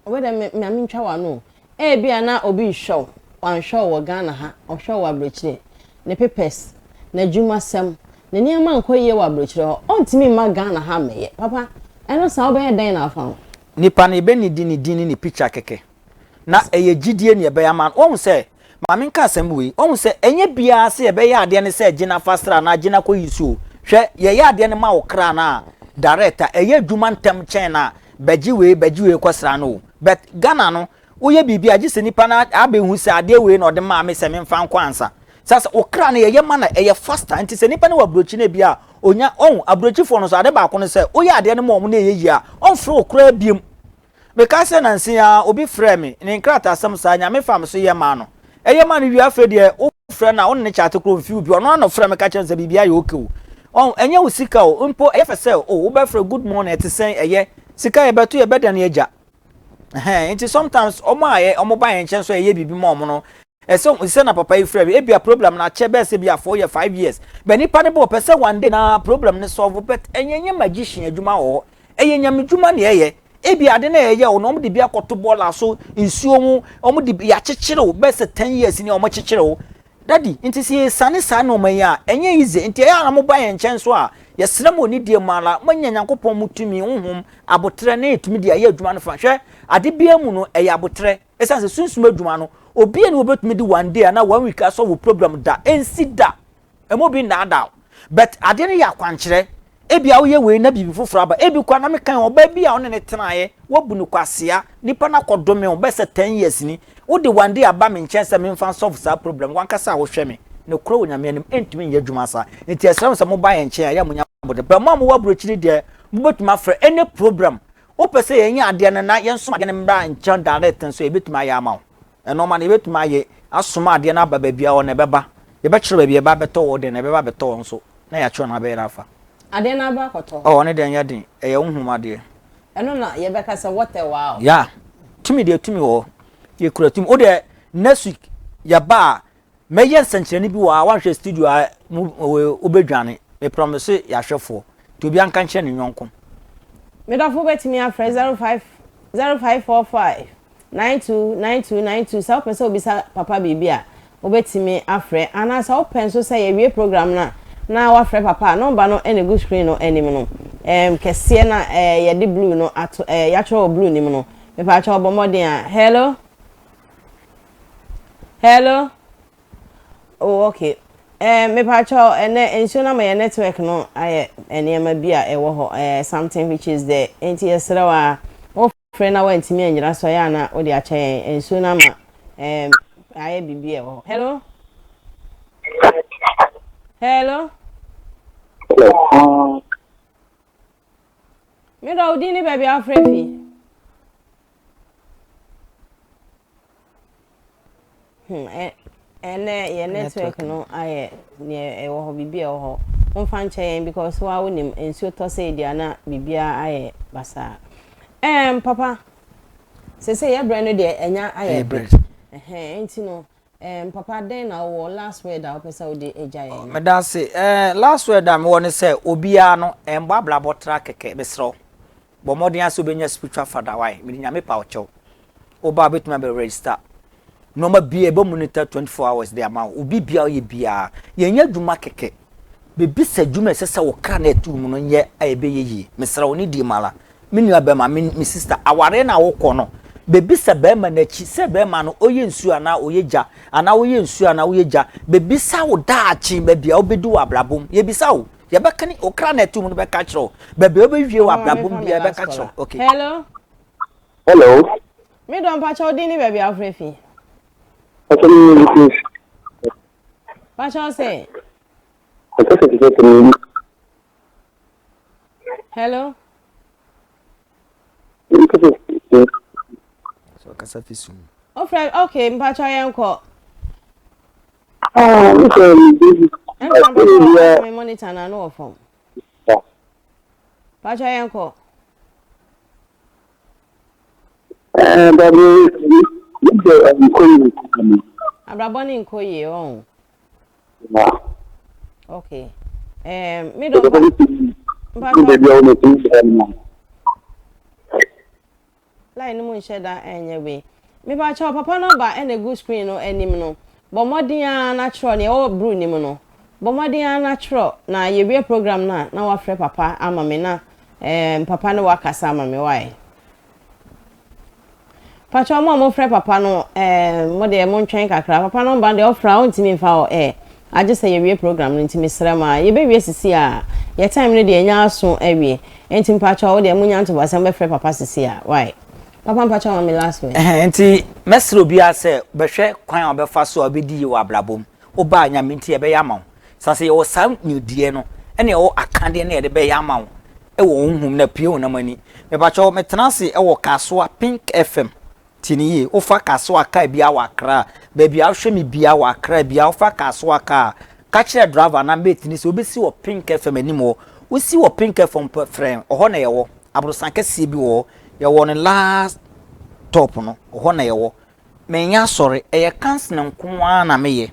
Wei deɛ me ma mentwa w'ano o. Ebia na obi rehwɛ wo, wanhwɛ wo wɔ Ghana ha, ɔhwɛ wo wɔ aburokyire. Ne papers, n'adwumasɛm, ne nneɛma nkɔ yie wɔ aburokyire hɔ, ɔntumi mma Ghana ha mmɛyɛ. Papa, ɛno saa wobɛyɛ dɛn na afa ho? Nipa no yɛbɛnidi ne din ne ne picture kɛkɛ na ɛyɛ gyidie na yɛbɛyɛ ama no. Woahu sɛ, ma menka asɛm wei, woahu sɛ ɛnyɛ biara sɛ yɛbɛyɛ adeɛ no sɛ gye na fa sra anaa gye na kɔyi so o. Hwɛ, yɛyɛ adeɛ no ma wo kra no a, direct a, ɛyɛ adwuma ntɛm kyɛn na bɛgye wei bɛgye wei kɔsra no o but Ghana no woyɛ biribi a gye sɛ nipa no abɛhu sɛ adeɛ wei na ɔde maa me sɛ memfa nkɔ ansa sɛ sɛ okra no yɛyɛ ma no ɛyɛ faster nti sɛ nipa no wɔ aburokyi no bi a onya ɔn aburokyifoɔ no so ade baako no sɛ woyɛ adeɛ no ma wɔn na ɛyɛ yie a ɔmfrɛ wo koraa biem meka sɛ nansi a obi frɛ me ne nkrataasɛm saa nyame fa me so yɛ maa no Ɛyɛ ma no wie afei deɛ wo frɛ no a wo ne no kyate koro mfi wo bio ɔno ara na ɔfrɛ me ka kyerɛ me sɛ biribi ayɛ okay o ɔn ɛnyɛ wo sika o mpo ɛyɛ fɛ sɛ o wobɛfrɛ good morning ɛte sɛn ɛyɛ sika yɛbɛto yɛbɛdane agya ɛhɛn nti sometimes ɔmo a yɛ ɔmo ba yɛn nkyɛn so ɛyɛ biribi ma ɔmo no ɛsɛ sɛ na papa yi frɛ me ebia problem no akyɛ bɛyɛ sɛ bi a 4 year 5 years bɛ nipa no bɛ ɔpɛ sɛ one day na problem no solve but ɛnyɛ nyɛ magician adwuma wɔ hɔ Ɛyɛ nyamedwuma na ɛyɛ. Ebia ade no a ɛyɛ wo no, wɔde bi akɔto bɔɔla so, nsuo ho, wɔde bi yɛakyekyere wo bɛyɛ sɛ ten years ni a wɔakyekyere wo. Daddy, nti sɛ yɛsiane saa nneɛma yi a, ɛnyɛ easy. Nti ɛyɛ a na moba yɛn nkyɛn nso a, yɛsrɛ mo wɔ nidie mu ara, moanya Nyankopɔn mu tumi, honhom, aboterɛ na yɛtumi de ayɛ adwuma no fa. Hwɛ, ade biara mu no, ɛyɛ aboterɛ. Ɛsiane sɛ sunsum adwuma no, obiara nni hɔ a ɔbɛtumi de one day anaa one week asɔ wo program da. Ɛnsi da. Ɛma obi nnaadaa wo. But adeɛ no yɛ akwankyerɛ. Ebia woyɛ wei na biribi foforɔ aba. Ebi koraa na meka ɔbaa bi a ɔne ne tenaeɛ, woabu no kwasea, nipa no akɔdome wo bɛyɛ sɛ ten years ni. Wode one day aba me nkyɛn sɛ memfa nsolve saa problem no, w'ankasa a wohwɛ me, nokorɛ wɔ Nyame anim, ɛntumi nyɛ adwuma saa. Nti yɛsrɛ mo sɛ moba yɛn nkyɛn a, ɛyɛ a monya aboterɛ. But mo a mowɔ aburokyiri deɛ, mobɛtumi afrɛ any problem. Wopɛ sɛ yɛnyɛ adeɛ no na yɛnsom adeɛ no mmra nkyɛn direct nso a, yɛbɛtumi ayɛ ama wo. Nnoɔma no yɛbɛtumi ayɛ asoma adeɛ no aba baabi a ɔwɔ no ɛbɛba. Yɛbɛkyerɛ baabi a ɛba abɛtɔ wɔ deɛ no ɛbɛba abɛtɔ hɔ nso na yɛakyerɛ no abɛyɛ no afa. Adeɛ no aba akɔtɔ hɔ. Oh ɔno deɛ ɛnyɛ den ɛyɛ honhom adeɛ. Ɛno na yɛbɛka sɛ what a wow. Yeah tumi deɛ tumi wɔ hɔ yɛkura tumi wo deɛ next week yɛba a mɛyɛ nsɛnkyerɛnne bi wɔ ha wanhwɛ studio a mu wobɛdwane me promise yɛahwɛfoɔ nti obi anka nkyerɛ ne nyɔnko. Me dɔfo wobɛtumi afrɛ 05 0545 929292 Sɛ wopɛ sɛ wobisa Papa biribi a, wobɛtumi afrɛ. Anaa sɛ wopɛ nso sɛ yɛwie program no a na woafrɛ Papa a, nɔmba no na ɛgu screen no anim no, ɛɛm, kɛseɛ no a ɛɛ yɛde blue no ato ɛɛ yɛatwerɛ wɔ blue no mu no. Mepaakyɛw bɔ mmɔden a. Hello? Hello? Oh, okay. Eh, mepaakyɛw, ɛnɛ nsuo no ama yɛn network no ayɛ nneɛma bi a ɛwɔ hɔ, eh, something which is there. Enti yɛsrɛ wo a, wo frɛ na wantumi annyina so a, ɛyɛ a na wode akyɛ yɛn. Nsuo no ama eh, ayɛ biribi a ɛwɔ hɔ. Hello? Hello? Me dɔ wo din ne baabi a wofrɛ fi. Hmm, ɛnɛ yɛ network no ayɛ neɛ ɛwɔ hɔ biribi a ɛwɔ hɔ. Momfa nkyɛ yɛn because wa wonim nsuo tɔ sɛ ɛdi a na biribiara ayɛ basaa. Ɛɛm papa, sese yɛ brɛ no deɛ ɛnya ayɛ. Ɛhɛn, nti no, um, papa dɛn na wowɔ last word a wopɛ sɛ wode agya yɛn no? Meda ase. Eh, last word a mewɔ ne sɛ obiara no ɛmbɔ abrabɔ tra kɛkɛ, mesrɛ wo. Bɔ mmɔden ara sɛ wobɛnya spiritual father, why? Mede Nyame pa wo kyɛw. Woba a wobɛtumi abɛ register. Nneɛma biara ɛbɛ monitor 24 hours de ama wo. Obi biara ɔyɛ biara. Yɛnyɛ adwuma kɛkɛ. Bɛbisa adwuma a ɛsɛ sɛ wo kra na ɛte wo mu no nyɛ a ɛbɛyɛ yie. Mesrɛ wo ne die mu ara. Me nua bɛrima, me me sister, awareɛ no a wokɔ no, bɛbisa bɛrima no akyi sɛ bɛrima no ɔyɛ nsuo anaa ɔyɛ gya, anaa woyɛ nsuo anaa woyɛ gya. Bɛbisa wo daakye baabi a wobɛdu wɔ abrabɔ mu. Yɛbisa wo. Yɛbɛka ne wo kra na ɛte wo mu no bɛka kyerɛ wo. Baabi a wobɛwie wɔ Papa ma abrabɔ mu memfa me biara last bɛka kyerɛ caller. wo. Okay. Hello? Hello. Me dɔ mpakyɛ wo din ne baabi a wofrɛ fi? Mpakyɛ me name is. Mpakyɛ wo sɛ? Mpakyɛ sɛ sɛ me. Hello. So kasa fi sum. Ofrɛ okay mpakyɛ yɛn kɔ. Ah, me sɛ me baby. Ɛnsa mpakyɛ me monitor na ano wɔ fam. Mpakyɛ yɛn kɔ. Eh, baby, nkɔ yie. Abrabɔ ne nkɔ yie ɔn. Yeah. Okay. Um, me don't mpa line no mu nhyɛ da ɛnyɛ wei. Mepa kyɛw papa number ɛna egu screen no anim no. Bɔ mmɔden ara na kyerɛ nea ɛwɔ blue nim no. Bɔ mmɔden ara na kyerɛ na yɛwie program no a na wafrɛ papa ama me na um, papa ne wakasa ama me wae. Pakyɛ mo a mofrɛ papa no mo deɛ montwɛn kakra. Papa no mba deɛ ɔfrɛ a ɔntumi mfa wɔ air agye sɛ yɛwie program no, nti mesrɛ mo a yɛbɛwie sisi a yɛ time no deɛ ɛnya aso awie, nti mpakyɛ wo deɛ monya ntoboasɛm bɛfrɛ papa sisi a why. Papa, mpakyɛ ma me last word. Nti mɛsrɛ obiara sɛ bɛhwɛ kwan a wɔbɛfa so a wobɛdi yie wɔ abrabɔ mu. Wobaa Nyame nti yɛbɛyɛ ama wo. Sa sɛ yɛwɔ saa nimdeɛ no ɛne ɛwɔ akadeɛ no yɛde bɛyɛ ama wo ɛwɔ honhom na pue honam ani. Mepakyɛw, metena ase ɛwɔ Kasoa Pink FM. Tie ne yie, wofa Kasoa kaa biara wɔ Accra, baabi a wohwɛ me biara wɔ Accra biara, wofa Kasoa kaa, ka kyerɛ driver anaa mate no sɛ wobɛsi wɔ Pink FM anim hɔ. Wosi wɔ Pink FM pɛ frɛ, ɔhɔ na yɛwɔ. Aborosan kɛseɛ bi wɔ hɔ, yɛwɔ no last top no, ɔhɔ na yɛwɔ. Menyɛ asɔre, ɛyɛ counseling nko ara na meyɛ.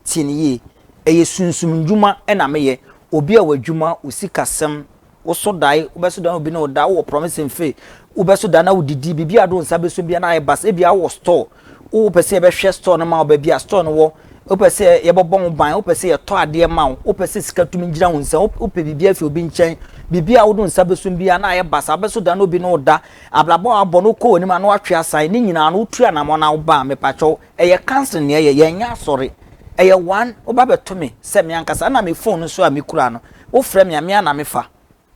Tie ne yie, ɛyɛ sunsum ndwuma na meyɛ. Obi a w'adwuma, wo sikasɛm, wosɔ dae, wobɛso dae na obi ne wo da, wowɔ promise mfe, wobɛso dae na wodidi, biribi a wode wo nsa bɛso biara na ayɛ basa. Ebia wowɔ store, wopɛ sɛ yɛbɛhwɛ store no ma wo, baabi a store no wɔ, wopɛ sɛ yɛbɛbɔ ho ban, wopɛ sɛ yɛtɔ adeɛ ma wo, wopɛ sɛ sika tumi gyina wo nsa, wopɛ biribi afi obi nkyɛn, biribi a wode wo nsa bɛso biara na ayɛ basa, wobɛso dae na obi ne wo da, abrabɔ a wabɔ no wokɔ w'anim a na watwe asan, ne nyinaa no wotu anammɔn na woba a, mepakyɛw, ɛyɛ counseling na ɛyɛ, yɛnyɛ asɔre. Ɛyɛ one, woba bɛto me sɛ me ankasa, ɛna me phone nso a mekura no, wofrɛ me a, me ara na mefa.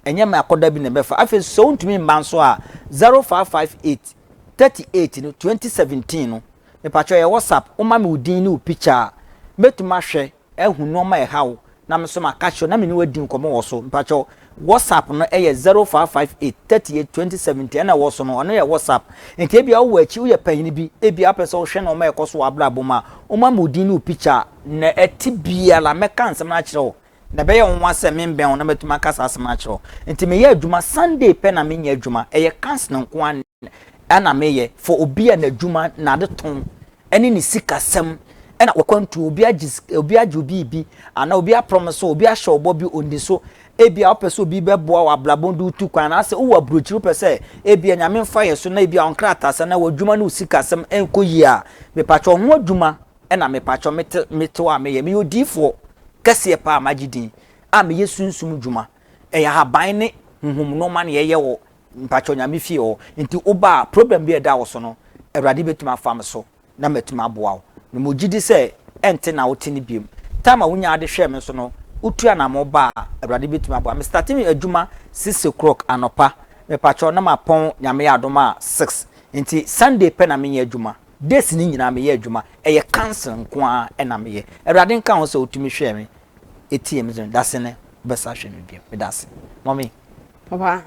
Ɛnyɛ me akɔda bi na ɛbɛfa. Afei nso sɛ wontumi mma nso a, 0558 38 no 2017 no, mepakyɛw ɛyɛ WhatsApp, woma me wo din ne wo picture a, mɛtumi ahwɛ ahu nneɛma a ɛha wo na me nso maka kyerɛ na me ne wo adi nkɔmmɔ wɔ so. Mepakyɛw, WhatsApp no ɛyɛ 0558 38 2017 ɛna ɛwɔ so no, ɔno yɛ WhatsApp. Nti ebia wowɔ akyi, woyɛ panyin bi, ebia wopɛ sɛ wohwɛ nneɛma a ɛkɔ so wɔ abrabɔ mu a, woma me wo din ne wo picture a, na ɛte biara mɛka nsɛm no akyerɛ wo. Na ɛbɛyɛ wo nwanwa sɛ membɛn wo na matumi aka saa asɛm no akyerɛ wo. Nti meyɛ adwuma, Sunday pɛ na menyɛ adwuma, ɛyɛ counseling nko ara na meyɛ for obi a n'adwuma, n'adetɔn ɛne ne sikasɛm ɛna wakwantuo, obi agye obi agye obi bi anaa obi aprɔmese obi ahyɛ ɔbɔ bi ɔndi so, ebia wopɛ sɛ obi bɛboa wɔ abrabɔ de wotu kwan anaasɛ wowɔ aburokyiri wopɛ sɛ ebia Nyame mfa yɛ so na ebia wo nkrataasɛm na w'adwuma ne wo sikasɛm ɛnkɔ yie a, mepakyɛ wo ho adwuma ɛna mepakyɛ mete mete hɔ a meyɛ meyɛ odiyifoɔ kɛseɛ paa magye din a meyɛ sunsum dwuma, ɛyɛ ahaban ne honhom nneɛma na yɛyɛ wɔ mpakyɛ Nyame fie hɔ. Nti woba a, problem bi a ɛda wo so no, Awurade bɛtumi afa me so na matumi aboa wo. Na mo gye di sɛ ɛnte na wote no biom. Time a wonya ade hwɛɛ me so no, wotu anamɔ ba a, Awurade bɛtumi aboa me. Starte me adwuma 6 o'clock anɔpa, mepakyɛw, na mapɔn Nyame yɛ adom a 6. Nti Sunday pɛ na menyɛ adwuma. Days no nyinaa meyɛ adwuma. Ɛyɛ council nko ara ɛna meyɛ. Awurade nka ho sɛ wotumi hwɛɛ me, etie me so. Dase ne wobɛsa hwɛ me biom. Meda ase. Mommy. Papa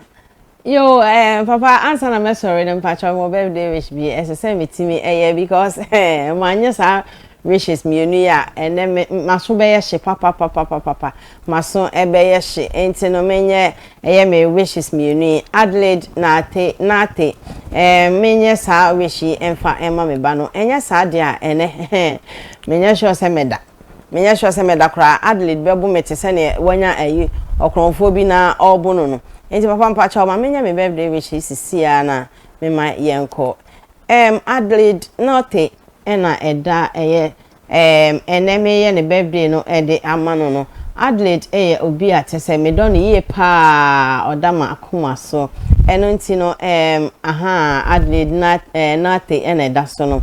yo, papa, ansa na mɛsɔre no, mpakyɛ mo birthday wish bi ɛsɛ sɛ metumi ɛyɛ because manyɛ saa. wishes mienu yi a, ɛnɛ me maso bɛyɛ hye papapapapapa. Maso ɛbɛyɛ hye. Enti no menyɛ ɛyɛ me wishes mienu yi. Adelaide Nartey Nartey ɛɛ menyɛ saa wish yi mfa mma me ba no. Ɛnyɛ saa deɛ a ɛnɛ menyɛ sure sɛ mɛda. Menyɛ sure sɛ mɛda koraa. Adelaide bɛbo me te sɛdeɛ wanya ayi ɔkorɔmfoɔ bi na ɔrebo no no. Enti papa mpakyɛw ma menyɛ me birthday wish yi sisi ara na mema yɛnkɔ. Ɛɛm Adelaide Nortey na ɛda ɛyɛ Ɛɛm, ɛnnɛ mereyɛ ne birthday no de ama no no, Adelaide yɛ obi a kyerɛ sɛ medɔ no yie paa, ɔda m'akoma so. Ɛno nti no, ɛɛm, ahaa, Adelaide na, ɛɛ, Nartey na ɛda so no.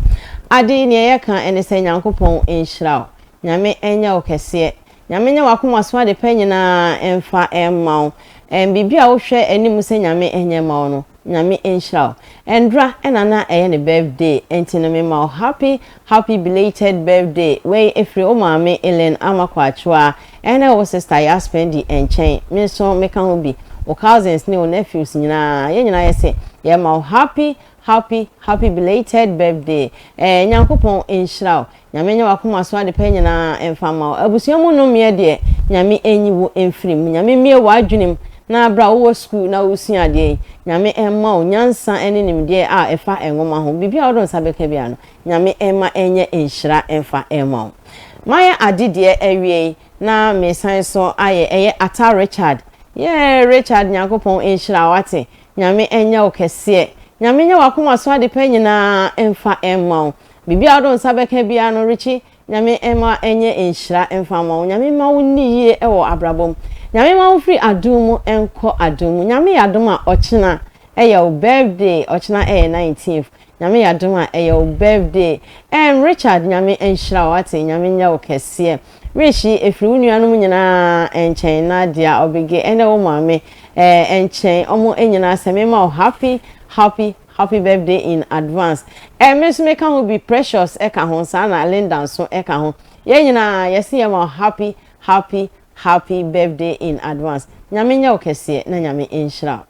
Ade, nea yɛka ne sɛ Nyankopɔn nhyira wo. Nyame nyɛ wo kɛseɛ. Nyame nyɛ w'akoma so ade pa nyinaa mfa mma wo. Ɛɛm, biribi a wohwɛ anim sɛ Nyame nyɛ mma wo no, Nyame nhyira wo. Ɛndra na na ɛyɛ ne birthday nti no mema wo happy happy belated birthday wei ɛfiri wo maame Elaine Ama Kwakyewa ɛne wo sister Yaa Spendi nkyɛn me nso meka ho bi wo cousins ne wo nephews nyinaa yɛn nyinaa yɛse yɛma wo happy happy happy belated birthday ɛɛ Nyankopɔn nhyira wo Nyame nyɛ w'akoma so adepa nyinaa mfa mma wo. Abusua mu nnomeɛ deɛ Nyame nyi wo mfiri mu. Nyame mmue w'adwene mu na berɛ a wowɔ sukuu na woresua adeɛ yi, Nyame mma wo nyansa ne nimdeɛ a ɛfa nwoma ho. Biribi a wode wo nsa bɛka biara no, Nyame mma ɛnyɛ nhyira mfa mma wo. Mayɛ ade deɛ awie yi na mesan so ayɛ ɛyɛ Atta Richard. Yɛɛ Richard Nyankopɔn nhyira wo wate. Nyame nyɛ wo kɛseɛ. Nyame nyɛ w'akoma so adepa nyinaa mfa mma wo. Biribi a wode wo nsa bɛka biara no Richie, Nyame mma ɛnyɛ nhyira mfa mma wo. Nyame mma wo nni yie wɔ abrabɔ mu. Nyame mma wo mfiri adom mu nkɔ adom mu. Nyame yɛ adom a ɔkyena ɛyɛ wo birthday, ɔkyena ɛyɛ 19th. Nyame yɛ adom a ɛyɛ wo birthday. Ɛɛm Richard Nyame nhyira wo wate, Nyame nyɛ wo kɛseɛ. Richie ɛfiri wo nuanom nyinaa nkyɛn, Nadia, Obige ɛne wo maame ɛɛ nkyɛn, ɔmo nyinaa sɛ mema wo happy happy Happy birthday in advance eh me nso meka ho bi Precious ka ho saa na Linda nso ka ho yɛn nyinaa yɛse yɛma wo happy happy happy birthday in advance Nyame nyɛ wo kɛseɛ na Nyame nhyira wo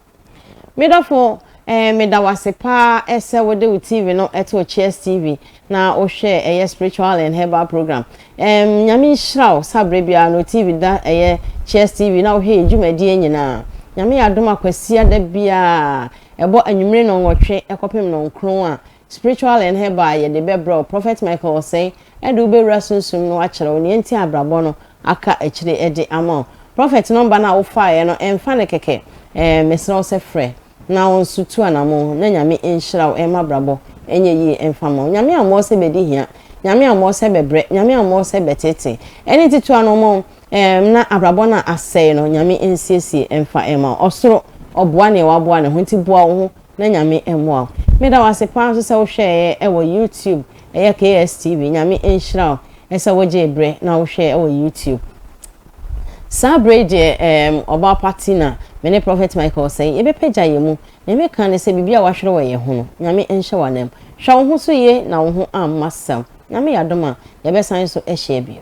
me dɔfo eh meda wo ase paa sɛ wode wo TV no too Cheers TV na wohwɛɛ ɛyɛ spiritual and herbal program Ɛɛm Nyame nhyira wo sa berɛ biara no TV da ɛyɛ Cheers TV na wohwɛ yɛ dwumadie nyinaa Nyame yɛ adom a Kwasiada biara ɛbɔ anwummere nnɔnwɔtwe kɔpem nnɔnkron a Spiritual and Herbal yɛde bɛbrɛ wo Prophet Michael Osei de wo bɛwura sunsum no akyerɛ wo nea nti a abrabɔ no aka akyire de ama wo Prophet nɔmba no a wofaeɛ no ɛmfa no kɛkɛ ɛɛm mesrɛ wo sɛ frɛ na wo nso tu anamon na Nyame nhyira wo ɛma abrabɔ ɛnyɛ yie mfa ma wo. Nyame ammɔ wo sɛ bɛdi hia, Nyame ammɔ wo sɛ bɛbrɛ, Nyame ammɔ wo sɛ bɛtete. Ɛno nti tu anamon ɛɛm na abrabɔ no a asɛe no Nyame nsiesie mfa mma wo. Ɔsoro ɔboa neɛ waboa ne ho nti boa wo ho na Nyame mmoa wo. Meda wo ase paa nso sɛ wo hwɛɛeɛ ɛwɔ YouTube ɛyɛ KSTV Nyame nhyira wo ɛsɛ wogyee berɛ na wohwɛɛ ɛwɔ YouTube. Saa berɛ yi deɛ ɛɛm ɔbaa pa Tina, me ne Prophet Michael Osei, yɛbɛpagya yɛn mu. Nea meka ne sɛ biribi a wahwere wɔ yɛn ho no, Nyame nhyɛ w'anam. Hwɛ wo ho so yie na wo ho amma sɛm. Nyame yɛ adom a, yɛbɛsan nso ahyia bio.